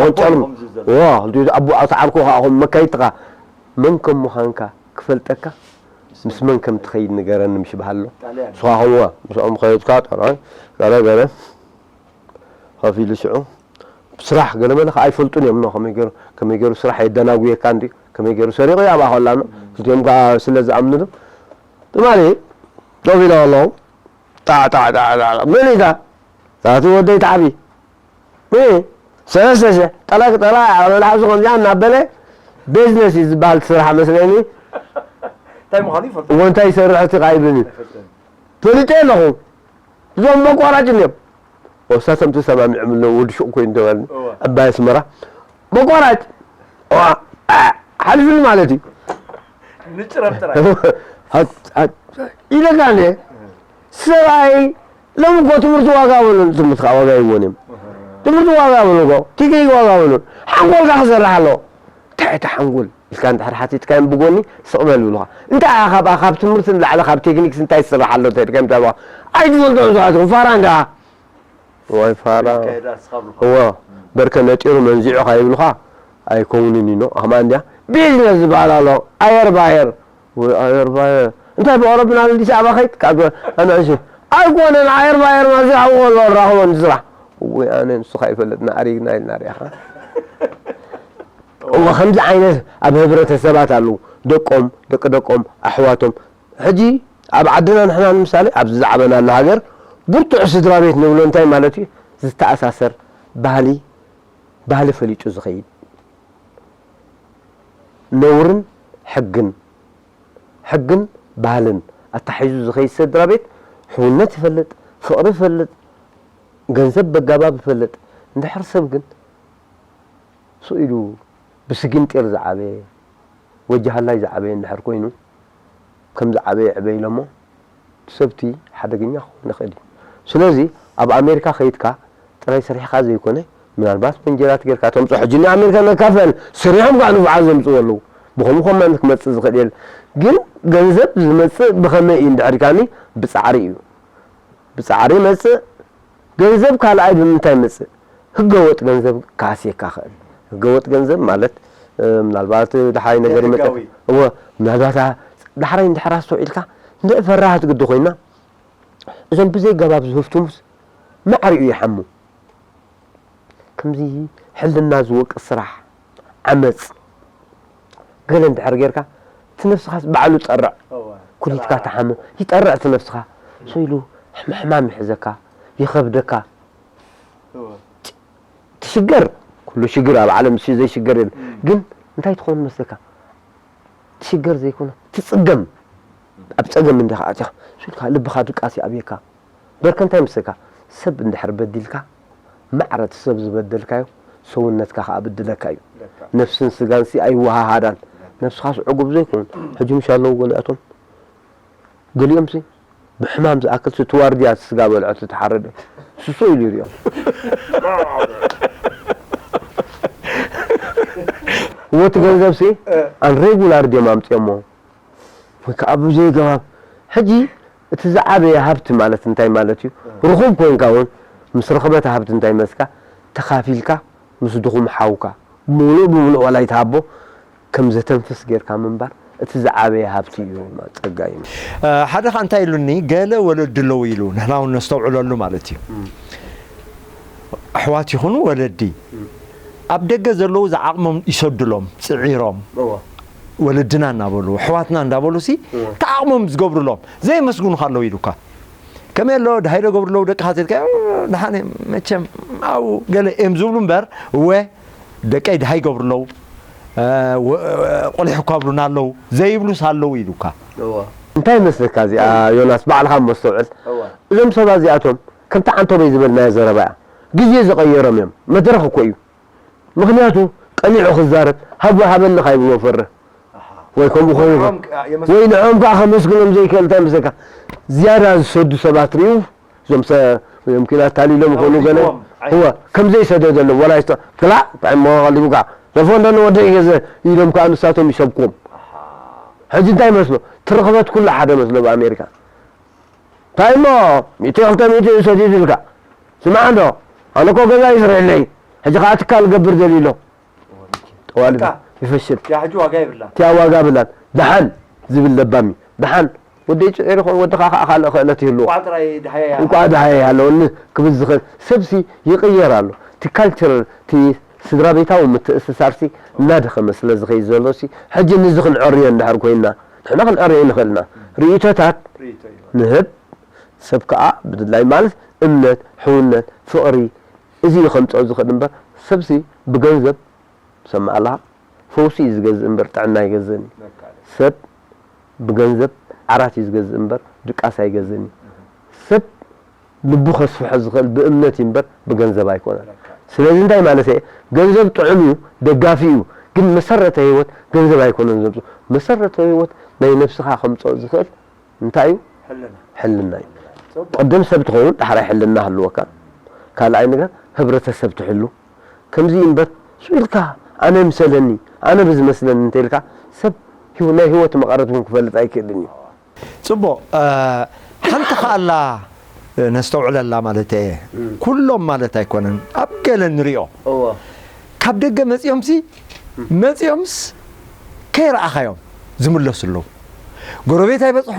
ወንጨሉ ዋ ኣቡ ኣተዓርኩ ከዓ ከም መካይትኻ መን ከም ምዃንካ ክፈልጠካ ምስ መን ከም ትኸይድ ንገረኒ ምሽ በሃሎ ንስኻ ከምዋ ምስኦም ኸየድካ ጠራይ ገለ ገለ ከፊሉ ሽዑ ስራሕ ገለመለ ከዓ ኣይፈልጡን እዮም ኖ ከመይ ገይሩ ከመይ ገይሩ ስራሕ የደናጉየካ እንዲ ከመይ ገይሩ ሰሪቑ ያባ ከላ ኖ ክልቲኦም ከዓ ስለ ዝኣምንሉ ትማሊ ደው ኢሎም ኣለዉ ጣዕ ጣዕ ጣዕ ጣዕ መን ኢታ ታቲ ወደይ ተዓቢ ሰለስተ ሽሕ ጠላ ጠላ ኣብ መልሓሱ ከምዚኣ እናበለ ቢዝነስ እዩ ዝበሃል ስራሕ መስለኒ እንታይ ምዃኑ ይፈልጡ እዎ እንታይ ይሰርሕ እቲ ቃይብኒ ኣይፈልጥን ፈሊጠ ኣለኹ እዞም መቋራጭ እዮም ወሳቶም ተሰማሚዖም ኣለዉ ወዲ ሹቕ ኮይኑ ተባልኒ እወ። ዕባይ ኣስመራ መቋራጭ ዋ፣ ኣ፣ ሓልፍኒ ማለት እዩ ንጭረም ጥራይ ኢለካ ነ ሰብኣይ ሎም እኮ ትምህርቲ ዋጋ በሉን ትምህርቲ ከዓ ዋጋ ይወን እዮም ትምህርቲ ዋጋ በሉ እኮ ቲክኒክ ዋጋ በሉን ሓንጎልካ ክሰርሕ ኣለዎ እንታይ እቲ ሓንጎል ኢልካ እንድሕር ሓቲትካዮም ብጎኒ ስቕ በል ይብሉኻ እንታይ ኢኻ ካብኣ ካብ ትምህርቲ ንላዕሊ ካብ ቴክኒክስ እንታይ ዝስራሕ ኣሎ እንተ ኢልካዮም እንታይ ይብሉኻ ኣይትፈልጦ ንስኻትኩም ፋራ እንዳ ወይ ፋራ እዋ በርከ ነጢሩ መንዚዑኻ ይብሉኻ ኣይከውንን ኢኖ ኣኽማ እንድያ ቢዝነስ ዝበሃል ኣሎ ኣየር ባየር ኣየር ባየር እንታይ ብኦሮብና ኣዲስ ኣበባ ከይድ ካብ ኣንዕሽ ኣይኮነን ኣየር ባየር ማዚ ኣብኡ ከሎ ራኽቦ ንስራሕ ወይ ኣነ ንስኻ ይፈልጥና ኣሪግና ኢልና ሪኢኻ እሞ ከምዚ ዓይነት ኣብ ህብረተሰባት ኣለዉ ደቆም ደቂ ደቆም ኣሕዋቶም ሕጂ ኣብ ዓድና ንሕና ንምሳሌ ኣብዚ ዝዓበናሉ ሃገር ብርቱዕ ስድራ ቤት ንብሎ እንታይ ማለት እዩ ዝተኣሳሰር ባህሊ ባህሊ ፈሊጡ ዝኸይድ ነውርን ሕግን ሕግን ባህልን ኣታሒዙ ዝኸይድ ስድራ ቤት ሕውነት ይፈልጥ ፍቕሪ ይፈልጥ ገንዘብ በጋባብ ይፈልጥ እንድሕር ሰብ ግን ስኢሉ ብስጊንጢር ዝዓበየ ወጃሃላይ ዝዓበየ እንድሕር ኮይኑ ከም ዝዓበየ ዕበ ኢሎሞ እቲ ሰብቲ ሓደገኛ ክኸውን ይኽእል እዩ። ስለዚ ኣብ ኣሜሪካ ከይድካ ጥራይ ሰሪሕኻ ዘይኮነ ምናልባት መንጀራት ጌርካ ተምፅኦ ሕጂ ንኣሜሪካ ነካፍል ሰሪሖም ከዓ ንፉዓት ዘምፅኡ ኣለዉ ብኸምኡ ከማን ክመፅእ ዝኽእል የለ ግን ገንዘብ ዝመፅእ ብኸመይ እዩ እንድሕር ኢልካኒ ብፃዕሪ እዩ ብፃዕሪ ይመፅእ ገንዘብ ካልኣይ ብምንታይ ይመፅእ ህገወጥ ገንዘብ ክሃስየካ ይኽእል ህገወጥ ገንዘብ ማለት ምናልባት ደሓይ ነገር ይመፀ እወ ምናልባት ደሓራይ እንድሕር ኣስተውዒልካ እንደ ፈራሃት ግዲ ኮይና እዞም ብዘይ ገባብ ዝህፍትሙስ ማዕሪኡ ይሓሙ ከምዚ ሕልና ዝወቅስ ስራሕ ዓመፅ ገለ እንድሕር ጌርካ እቲ ነብስኻስ ባዕሉ ጠርዕ ኩሊትካ ተሓሙ ይጠርዕ እቲ ነብስኻ ሰው ኢሉ ሕማሕማም ይሕዘካ ይኸብደካ ትሽገር ኩሉ ሽግር ኣብ ዓለም ሲ ዘይሽገር የለ ግን እንታይ ትኾን መስለካ ትሽገር ዘይኮነ ትፅገም ኣብ ፀገም እንዲኻ ኣቲኻ ስልካ ልብኻ ድቃስ ይኣብየካ በርከ እንታይ መስለካ ሰብ እንድሕር በዲልካ ማዕረ እቲ ሰብ ዝበደልካዮ ሰውነትካ ከዓ ብድለካ እዩ ነፍስን ስጋን ሲ ኣይወሃሃዳን ነፍስኻስ ዕጉብ ዘይኮን ሕጂ ምሽ ኣለዉ ገሊኣቶም ገሊኦም ሲ ብሕማም ዝኣክል እቲ ዋርድያ እቲ ስጋ በልዖ እቲ ተሓረደ ስሶ ኢሉ ይሪኦም ወቲ ገንዘብ ሲ ኣን ሬጉላር ድዮም ኣምፅኦሞ ወይ ከዓ ብዘይ ገባብ ሕጂ እቲ ዝዓበየ ሃብቲ ማለት እንታይ ማለት እዩ ርኹብ ኮይንካ እውን ምስ ረኽበተ ሃብቲ እንታይ መስካ ተኻፊልካ ምስ ድኹም ሓውካ ምሉእ ብምሉእ ዋላ ይትሃቦ ከም ዘተንፍስ ጌርካ ምንባር እቲ ዝዓበየ ሃብቲ እዩ፣ ጸጋ እዩ። ሓደ ኸኣ እንታይ ኢሉኒ፣ ገለ ወለዲ ኣለዉ ኢሉ፣ ንሕና እውን ነስተውዕለሉ ማለት እዩ። ኣሕዋት ይኹኑ ወለዲ ኣብ ደገ ዘለዉ ዝዓቕሞም ይሰዱሎም፣ ጽዒሮም እዋ። ወለድና እናበሉ፣ ኣሕዋትና እንዳበሉ ሲ እዋ። እቲ ዓቕሞም ዝገብሩሎም፣ ዘየመስግኑኻ ኣለዉ ኢሉካ። ከመይ ኣሎ፣ ድሃይ ዶ ገብሩ ኣለዉ ደቅኻ ተልካ፣ ደሓን እዮም፣ መቸም ኣብኡ ገለ እዮም ዝብሉ እምበር፣ እወ፣ ደቀይ ድሃይ ገብሩ ኣለዉ፣ እ፣ ወ-፣ ቆሊሑ እኳ ብሉና ኣለዉ፣ ዘይብሉስ ኣለዉ ኢሉካ። እዋ። እንታይ ይመስለካ እዚኣ ዮናስ፣ ባዕልኻ መስተውዕል። እዋ። እዞም ሰባት እዚኣቶም ከምቲ ዓንቶበይ ዝበልናዮ ዘረባ እያ። ግዜ ዝቐየሮም እዮም። መድረኽ እኮ እዩ። ምኽንያቱ ቀኒዑ ክዛረብ፣ ሃብ ሃበኒ ካይብሎ ፈርህ። ኣሓ። ወይ ከምኡ ኮይኑ ንዕኦም ክ-፣ የመስግኑ። ወይ ንዕኦም ከዓ ከመስግኖም ዘይክእል እንታይ ይመስለካ? ዝያዳ ዝሰዱ ሰባት ርዩ፣ እዞም ሰ-፣ እዮም ኪና ኣታሊሎም ይኾኑ ገለ። ኣውዲዎም፣ ኣይ። እወ፣ ከም ዘይሰደደሎም፣ ወላ ይስተ-፣ ክላእ፣ እንታይ እሞ ቀሊቡ ከዓ፣ ዘፎ እንዶ ንወደይ ገዘ ኢሎም ከዓ ንሳቶም ይሰብኩም። ኣሓ። ሕጂ እንታይ መስሎ? ትርኽበት ኩሉ ሓደ መስሎ ብኣሜሪካ። እንታይ እሞ፣ ሚእቲ ክልተ ሚእቲ እዩ ሰዲዱልካ። ስማዕ እንዶ፣ ኣነ እኮ ገዛ ይስርሕለይ። ሕጂ ከዓ ትካል ገብር ደልዩ ኣሎ። ጠዋሊ በቃ። ይፈሽል። ያ ሕጂ ዋጋ የብላን። እቲኣ ዋጋ ብላን። ደሓን ዝብል ለባም እዩ። ደሓን ወደይ ጽዒሩ ይኸውን፣ ወድኻ ከዓ ካልእ ክእለት ይህልዎ። እንቋዕ ጥራይ ደሃየ ይሃልዎ። እንቋዕ ደሃየ ይሃልወኒ ክብል ዝኽእል ሰብሲ ይቕየር ኣሎ። እቲ ካልቸር፣ እቲ ስድራ ቤታዊ ምትእስሳርሲ እናደኸመ ስለ ዝኸይድ ዘሎሲ፣ ሕጂ ንዚ ክንዕርዮ እንድሕር ኮይንና፣ ንሕና ክንዕርዮ ንኽእል ኢና። ርእይቶታት ርእይቶ እዩ። ንህብ፣ ሰብ ከዓ ብድላይ ማለት እምነት፣ ሕውነት፣ ፍቕሪ፣ እዚ እዩ ከምፅኦ ዝኽእል እምበር፣ ሰብሲ ብገንዘብ ሰማዕ ኣለኻ? ፈውሲ እዩ ዝገዝእ እምበር ጥዕና ኣይገዝእን እዩ። ለካ። ሰብ ብገንዘብ ዓራት እዩ ዝገዝእ እምበር ድቃስ ኣይገዝእን እዩ። ሰብ ልቡ ከስፍሖ ዝኽእል ብእምነት እዩ እምበር ብገንዘብ ኣይኮነን። ለካ። ስለዚ እንታይ ማለት እየ? ገንዘብ ጥዑም እዩ፣ ደጋፊ እዩ፣ ግን መሰረተ ህይወት ገንዘብ ኣይኮነን ዘምፅኦ። መሰረተ ህይወት ናይ ነብስኻ ከምፅኦ ዝኽእል እንታይ እዩ? ሕልና። ሕልና እዩ። ጽቡቕ። ቅድም ሰብ ትኸውን፣ ዳሕራይ ሕልና ህልወካ። ካልኣይ ነገር፣ ህብረተሰብ ትሕሉ። ከምዚ እምበር፣ ስቕ ኢልካ፣ ኣነ ይምሰለኒ፣ ኣነ ብዝመስለኒ እንተኢልካ፣ ሰብ ህይወ-፣ ናይ ህይወት መቐረት እውን ክፈልጥ ኣይክእልን እዩ። ጽቡቕ፣ እ፣ ሓንቲ ከኣላ፣ እ፣ ነስተውዕለላ ማለት እየ። እም። ኩሎም ማለት ኣይኮነን፣ ኣብ ገለ ንሪኦ። እወ። ካብ ደገ መጺኦምሲ፣ መጺኦምስ ከይረኣኻዮም ዝምለሱ ኣለዉ። ጎረቤት ኣይበጽሑ፣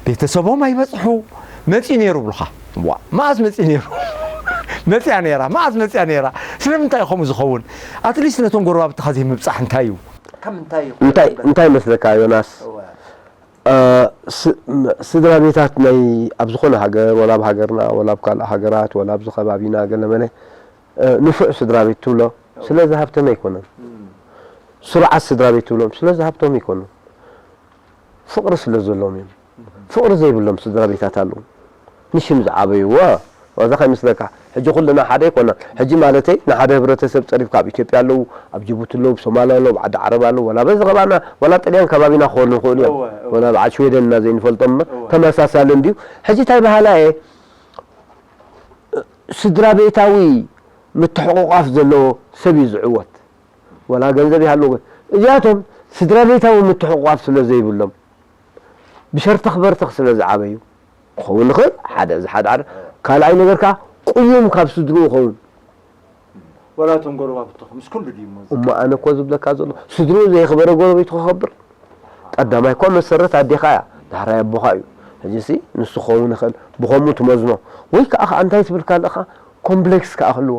ቤተሰቦም ኣይበጽሑ፣ መጺኡ ነይሩ ብሉኻ። ዋ፣ መዓስ መጺኡ ነይሩ? መጺኣ ነይራ፣ መዓስ መጺኣ ነይራ? ስለምንታይ እዩ ከምኡ ዝኸውን? ኣትሊስት ነቶም ጎረባብትኻ ዘይምብጻሕ እንታይ እዩ? ካብ ምንታይ እዩ እንታይ፣ ክኸውን? እንታይ መስለካ ዮናስ? እወ። እ፣ ስ-፣ ም-፣ ስድራ ቤታት ናይ ኣብ ዝኾነ ሃገር፣ ወላ ኣብ ሃገርና፣ ወላ ኣብ ካልእ ሃገራት፣ ወላ ኣብዚ ከባቢና ገለ መለ፣ እ፣ ንፉዕ ስድራ ቤት ትብሎ፣ እወ። ስለ ዝሃብተመ ኣይኮነን። እም። ስሩዓት ስድራ ቤት ትብሎም ስለ ዝሃብቶም ኣይኮኑን። ፍቕሪ ስለ ዘለዎም እዮም። እም። ፍቕሪ ዘይብሎም ስድራ ቤታት ኣለዉ። ንሽም ዝዓበዩ፣ ወ-፣ ዋዛ ከይመስለካ። ሕጂ ኩልና ሓደ ኣይኮናን። ሕጂ ማለተይ ንሓደ ህብረተሰብ ጸሪፍካ ኣብ ኢትዮጵያ ኣለዉ፣ ኣብ ጅቡቲ ኣለዉ፣ ኣብ ሶማልያ ኣለዉ፣ ኣብ ዓዲ ዓረብ ኣለዉ፣ ወላ በዚ ከባቢና፣ ወላ ጥልያን ከባቢና ክኾኑ ይኽእሉ እዮም። እወ፣ እወ። ወላ በዓል ሽወደን እና ዘይንፈልጦም እምበር እወ። ተመሳሳሊ እንድዩ። ሕጂ እንታይ በሃላይ እየ? ስድራ ቤታዊ ምትሕቑቋፍ ዘለዎ ሰብ እዩ ዝዕወት። ወላ ገንዘብ ይሃልዎ፣ እዚኣቶም ስድራ ቤታዊ ምትሕቑቋፍ ስለ ዘይብሎም፣ ብሸርተኽ በርተኽ ስለ ዝዓበዩ ክኸውን ይኽእል። ሓደ፣ እዚ ሓደ፣ ሓደ። ካልኣይ ነገር ከኣ፣ ቅዩም ካብ ስድርኡ ይኸውን። ወላ እቶም ጎረባብትኹም ምስ ኩሉ ድዩ እሞ እዚ? እሞ ኣነ እኮ ዝብለካ ዘሎ፣ ስድርኡ ዘየኽበረ ጎረቤቱ ክኸብር? ቀዳማይ እኳ መሰረት ኣዴኻ እያ፣ ዳሕራይ ኣቦኻ እዩ። ሕጂሲ ንሱ ክኸውን ይኽእል፣ ብኸምኡ ትመዝኖ። ወይ ከኣ፣ ከኣ እንታይ ትብል ካልእኻ፣ ኮምፕሌክስ ከኣ ክህልዎ፣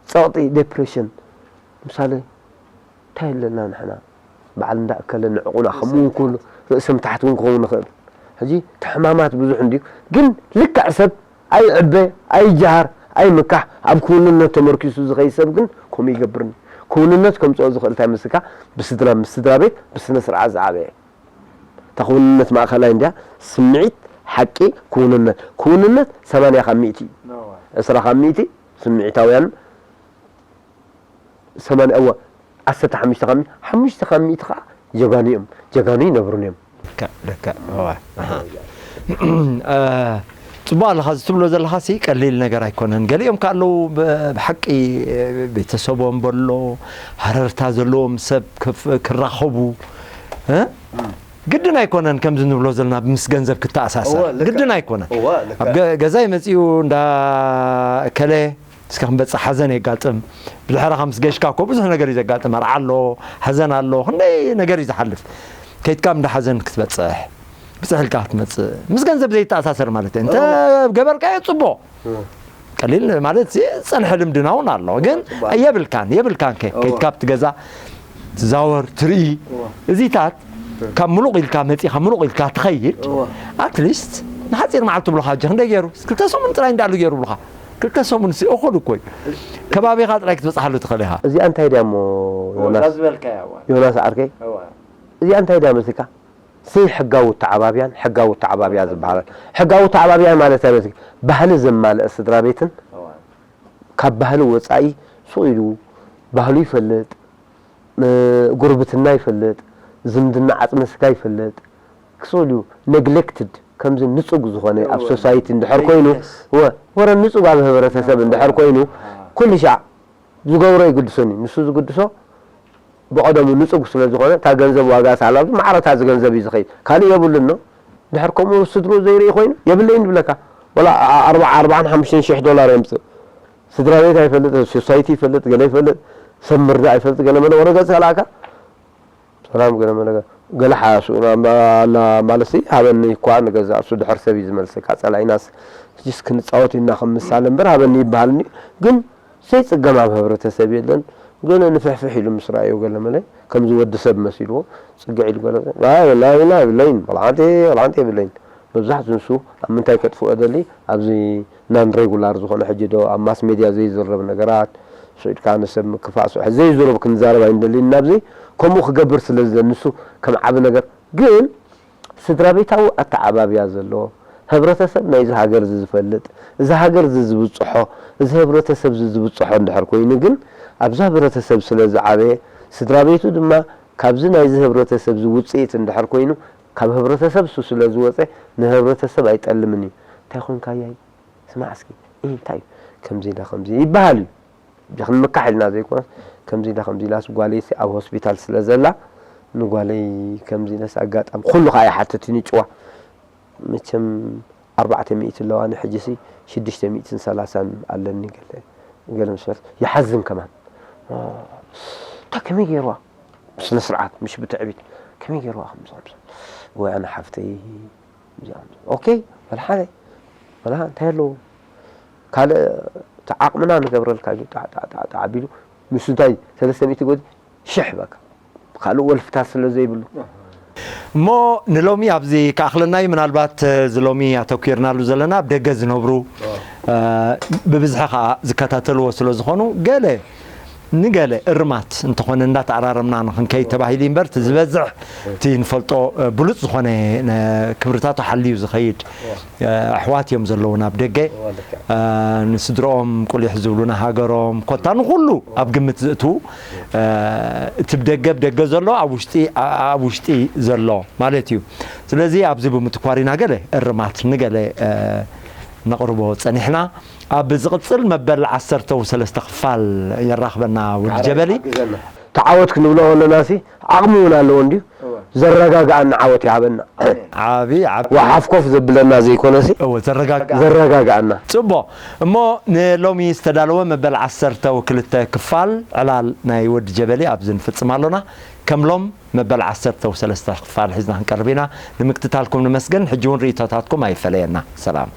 ጸቕጢ፣ ዴፕሬሽን። ምሳሌ፣ እንታይ ኣለና ንሕና? በዓል እንዳ እከለ ንዕቑና፣ ከምኡ እውን ክህሉ፣ ርእሰ ምትሓት እውን ክኸውን ይኽእል። ሕጂ፣ እቲ ሕማማት ብዙሕ እንድዩ፣ ግን ልክዕ ሰብ ኣይዕበ፣ ኣይጀሃር፣ ኣይምካሕ፣ ኣብ ክውንነት ተመርኪሱ ዝኸይድ ሰብ ግን ከምኡ ይገብርኒ። ክውንነት ከምፅኦ ዝኽእል እንታይ መስልካ? ብስድራ፣ ምስ ስድራ ቤት ብስነ ስርዓት ዝዓበየ። እታ ክውንነት ማእኸላይ እንድያ፣ ስምዒት፣ ሓቂ፣ ክውንነት። ክውንነት ሰማንያ ካብ ሚእቲ እዩ። ዕስራ ካብ ሚእቲ ስምዒታውያን፣ ሰማንያ፣ እወ፣ ዓሰርተ ሓሙሽተ ካብ ሚእቲ፣ ሓሙሽተ ካብ ሚእቲ ከዓ ጀጋኑ እዮም። ጀጋኑ ይነብሩን እዮም። ልክዕ፣ ልክዕ። እወ፣ ኣሃ። እ፣ ጽቡቕ ኣለኻ፣ እዚ ትብሎ ዘለኻሲ ቀሊል ነገር ኣይኮነን። ገሊኦም ከ ኣለዉ ብ-፣ ብሓቂ ቤተሰቦም በሎ ሃረርታ ዘለዎም ሰብ ክፍ-፣ ክራኸቡ፣ እ? ግድን ኣይኮነን ከምዚ ንብሎ ዘለና ምስ ገንዘብ ክተኣሳሰር። እወ፣ ልክዕ። ግድን ኣይኮነን። እወ፣ ልክዕ። ኣብ ገ-፣ ገዛይ መጺኡ እንዳ እከለ እስከ ክንበጽሕ ሓዘን የጋጥም። ብድሕረኻ ምስ ገሽካ እኮ ብዙሕ ነገር እዩ ዘጋጥም። መርዓ ኣሎ፣ ሓዘን ኣሎ፣ ክንደይ ነገር እዩ ዝሓልፍ። ከይድካ እንዳ ሓዘን ክትበጽሕ ብጽሕ ኢልካ ክትመጽእ ምስ ገንዘብ ዘይተኣሳሰር ማለት እዩ። እንተ ገበርካዮ ጽቡቕ። ቀሊል ማለት እዚ ዝጸንሐ ልምድና እውን ኣሎ። ግን የብልካን፣ የብልካን ከ ከይድካ ኣብቲ ገዛ ትዛወር ትርኢ። እዚታት ካብ ምሉቕ ኢልካ መጺኻ ምሉቕ ኢልካ ትኸይድ። ኣትሊስት ንሓጺር መዓልቲ ብሉኻ ሕጂ ክንደይ ገይሩ? ክልተ ሰሙን ጥራይ እንዳሉ ገይሩ ብሉኻ። ክልተ ሰሙን ሲ እኹል እኮ እዩ። ከባቢኻ ጥራይ ክትበጽሓሉ ትኽእል ኢኻ። እዚኣ እንታይ ድያ እሞ ዮናስ? እዛ ዝበልካያ እዋ። ዮናስ ዓርከይ፣ እዋ። እዚኣ እንታይ ድያ መስልካ? ዘይሕጋዊ ኣተዓባብያን ሕጋዊ ኣተዓባብያ ዝበሃላል። ሕጋዊ ኣተዓባብያ ማለት እንታይ መስልካ? ባህሊ ዘማልአ ስድራ ቤትን እዋ። ካብ ባህሊ ወጻኢ ሱቕ ኢሉ ባህሉ ይፈልጥ፣ እ፣ ጉርብትና ይፈልጥ፣ ዝምድና ዓጽመ ስጋ ይፈልጥ፣ ክስእል እዩ። ኔግሌክትድ ከምዚ ንጹግ ዝኾነ ኣብ እወ። ሶሳይቲ እንድሕር ኮይኑ፣ ዘይግለስ። እወ፣ ወረ ንጹግ ኣብ ህብረተሰብ እንድሕር ኮይኑ፣ ኣሃ። ኩሉ ሻዕ ዝገብሮ ይግድሶን እዩ። ንሱ ዝግድሶ ብቐደሙ ንጹግ ስለ ዝኾነ፣ እታ ገንዘብ ዋጋ ሳላ ኣብዚ ማዕረ እታ እዚ ገንዘብ እዩ ዝኸይድ። ካልእ የብሉን ነው። እንድሕር ከምኡ ስድሩ ዘይርኢ ኮይኑ፣ የብለይን ይብለካ። ወላ ኣ-፣ ኣርባ-፣ ኣርባዓን ሓሙሽተን ሽሕ ዶላር የምጽእ። ስድራ ቤት ኣይፈልጥ፣ ሶሳይቲ ይፈልጥ፣ ገለ ይፈልጥ፣ ሰብ ምርዳእ ይፈልጥ፣ ገለ መለ ወረ ገጽ ከላእካ ሰላም ገለ መለ ገለ ሓያሱ እና፣ እና ማለት ሲ ሃበኒ እኳ ንገዛእ እሱ ድሕር ሰብ እዩ ዝመልሰካ። ጸላኢናስ ጅስ ክንጻወት ኢና ከም ምሳሌ እምበር ሃበኒ ይበሃል እንዲ። ግን ዘይጽገም ኣብ ህብረተሰብ የለን። ገለ ንፍሕፍሕ ኢሉ ምስ ረኣዮ ገለ መለ ከምዚ ወዲ ሰብ መሲልዎ ጽግዕ ኢሉ ገለ፣ "ኣይ፣ ወላሂ፣ ወላሂ የብለይን፣ ወላ ሓንቲ፣ ወላ ሓንቲ የብለይን። መብዛሕትኡ ንሱ ኣብ ምንታይ ከጥፍኦ ደሊ ኣብዚ ናን ሬጉላር ዝኾነ ሕጂ ዶ ኣብ ማስ ሜድያ ዘይዝረብ ነገራት፣ ስዒድካ ንሰብ ምክፋእ፣ ስሕ-፣ ዘይዝረብ ክንዛረብ ኣይንደልን ናብዚ። ከምኡ ክገብር ስለ ዝደሊ ንሱ ከም ዓቢ ነገር፣ ግን ስድራ ቤታዊ ኣተዓባብያ ዘለዎ፣ ህብረተሰብ ናይዚ ሃገር እዚ ዝፈልጥ፣ እዚ ሃገር እዚ ዝብጽሖ፣ እዚ ህብረተሰብ እዚ ዝብጽሖ እንድሕር ኮይኑ ግን፣ ኣብዚ ህብረተሰብ ስለ ዝዓበየ፣ ስድራ ቤቱ ድማ ካብዚ ናይዚ ህብረተሰብ እዚ ውጽኢት እንድሕር ኮይኑ፣ ካብ ህብረተሰብ እሱ ስለ ዝወጸ፣ ንህብረተሰብ ኣይጠልምን እዩ። እንታይ ኮንካያይ? ስማዕ እስኪ፣ እ፣ እንታይ እዩ? ከምዚ ኢላ ከምዚ ይበሃል እዩ። ብጀኽን ምካሕ ኢልና ዘይኮነስ፣ ከምዚ ኢላ ከምዚ ኢላስ ጓለይሲ ኣብ ሆስፒታል ስለ ዘላ፣ ንጓለይ ከምዚ ኢለስ ኣጋጣሚ፣ ኩሉ ከኣ ይሓትት እዩ ንጭዋ። መቸም ኣርባዕተ ሚእቲ ኣለዋኒ፣ ሕጂሲ ሽዱሽተ ሚእትን ሰላሳን ኣለኒ፣ ገለ፣ ገለ ምስ በለት፣ ይሓዝን ከማን። ኦ፣ እንታይ ከመይ ገይርዋ? ብስነ ስርዓት፣ ምሽ ብትዕቢት፣ ከመይ ገይርዋ ከምዚ፣ ከምዚ? ወይ ኣነ ሓፍተይ፣ እዚኣ፣ ኦኬ፣ በል ሓደ፣ በል እንታይ ኣለዎ? ካልእ እቲ ዓቕምና ንገብረልካ እዩ፣ ጣዕ፣ ጣዕ፣ ጣዕ፣ ጣዕ ኣቢሉ፣ ንሱ እንታይ፣ ሰለስተ ሚእቲ ጎዲ፣ ሽሕ በቃ። ካልእ ወልፍታት ስለ ዘይብሉ። እሞ ንሎሚ ኣብዚ ክኣኽለና እዩ። ምናልባት፣ እ፣ እዚ ሎሚ ኣተኲርናሉ ዘለና ኣብ ደገ ዝነብሩ፣ እ፣ ብብዝሒ ከኣ ዝከታተልዎ ስለ ዝኾኑ፣ ገለ ንገለ እርማት እንተኾነ እንዳተኣራረምና ንኽንከይድ ተባሂሉ እምበር፣ እቲ ዝበዝሕ እቲ ንፈልጦ፣ እ፣ ብሉጽ ዝኾነ ነ-፣ ክብርታቱ ሓልዩ ዝኸይድ፣ እ፣ ኣሕዋት እዮም ዘለዉና ኣብ ደገ። እ፣ ንስድርኦም ቁሊሕ ዝብሉ፣ ንሃገሮም ኮታ ንኹሉ ኣብ ግምት ዝእትዉ፣ እ፣ እቲ ብደገ ብደገ ዘሎ ኣብ ውሽጢ፣ ኣ-፣ ኣብ ውሽጢ ዘሎ ማለት እዩ። ስለዚ ኣብዚ ብምትኳር ኢና ገለ እርማት ንገለ፣ እ፣ ነቕርቦ ጸኒሕና። ኣብ ዝቕጽል መበል ዓሰርተ ሰለስተ ክፋል የራኽበና ወዲ ጀበሊ። ተዓወት ክንብሎ ከለና ሲ ዓቕሚ እውን ኣለዎ እንድዩ። እወ። ዘረጋግኣና ዓወት ይሃበና። ዓቢ፣ ዓቢ። ወሓፍ ኮፍ ዘብለና ዘይኮነ ሲ እወ፣ ዘረጋግ-፣ ዘረጋግኣና። ጽቡቕ። እሞ ንሎሚ ዝተዳለወ መበል ዓሰርተ ክልተ ክፋል ዕላል ናይ ወዲ ጀበሊ ኣብዚ ንፍጽም ኣሎና። ከም ሎም መበል ዓሰርተ ሰለስተ ክፋል ሒዝና ክንቀርብ ኢና። ንምክትታልኩም ንመስገን። ሕጂ እውን ርእይቶታትኩም ኣይፈለየና። ሰላም።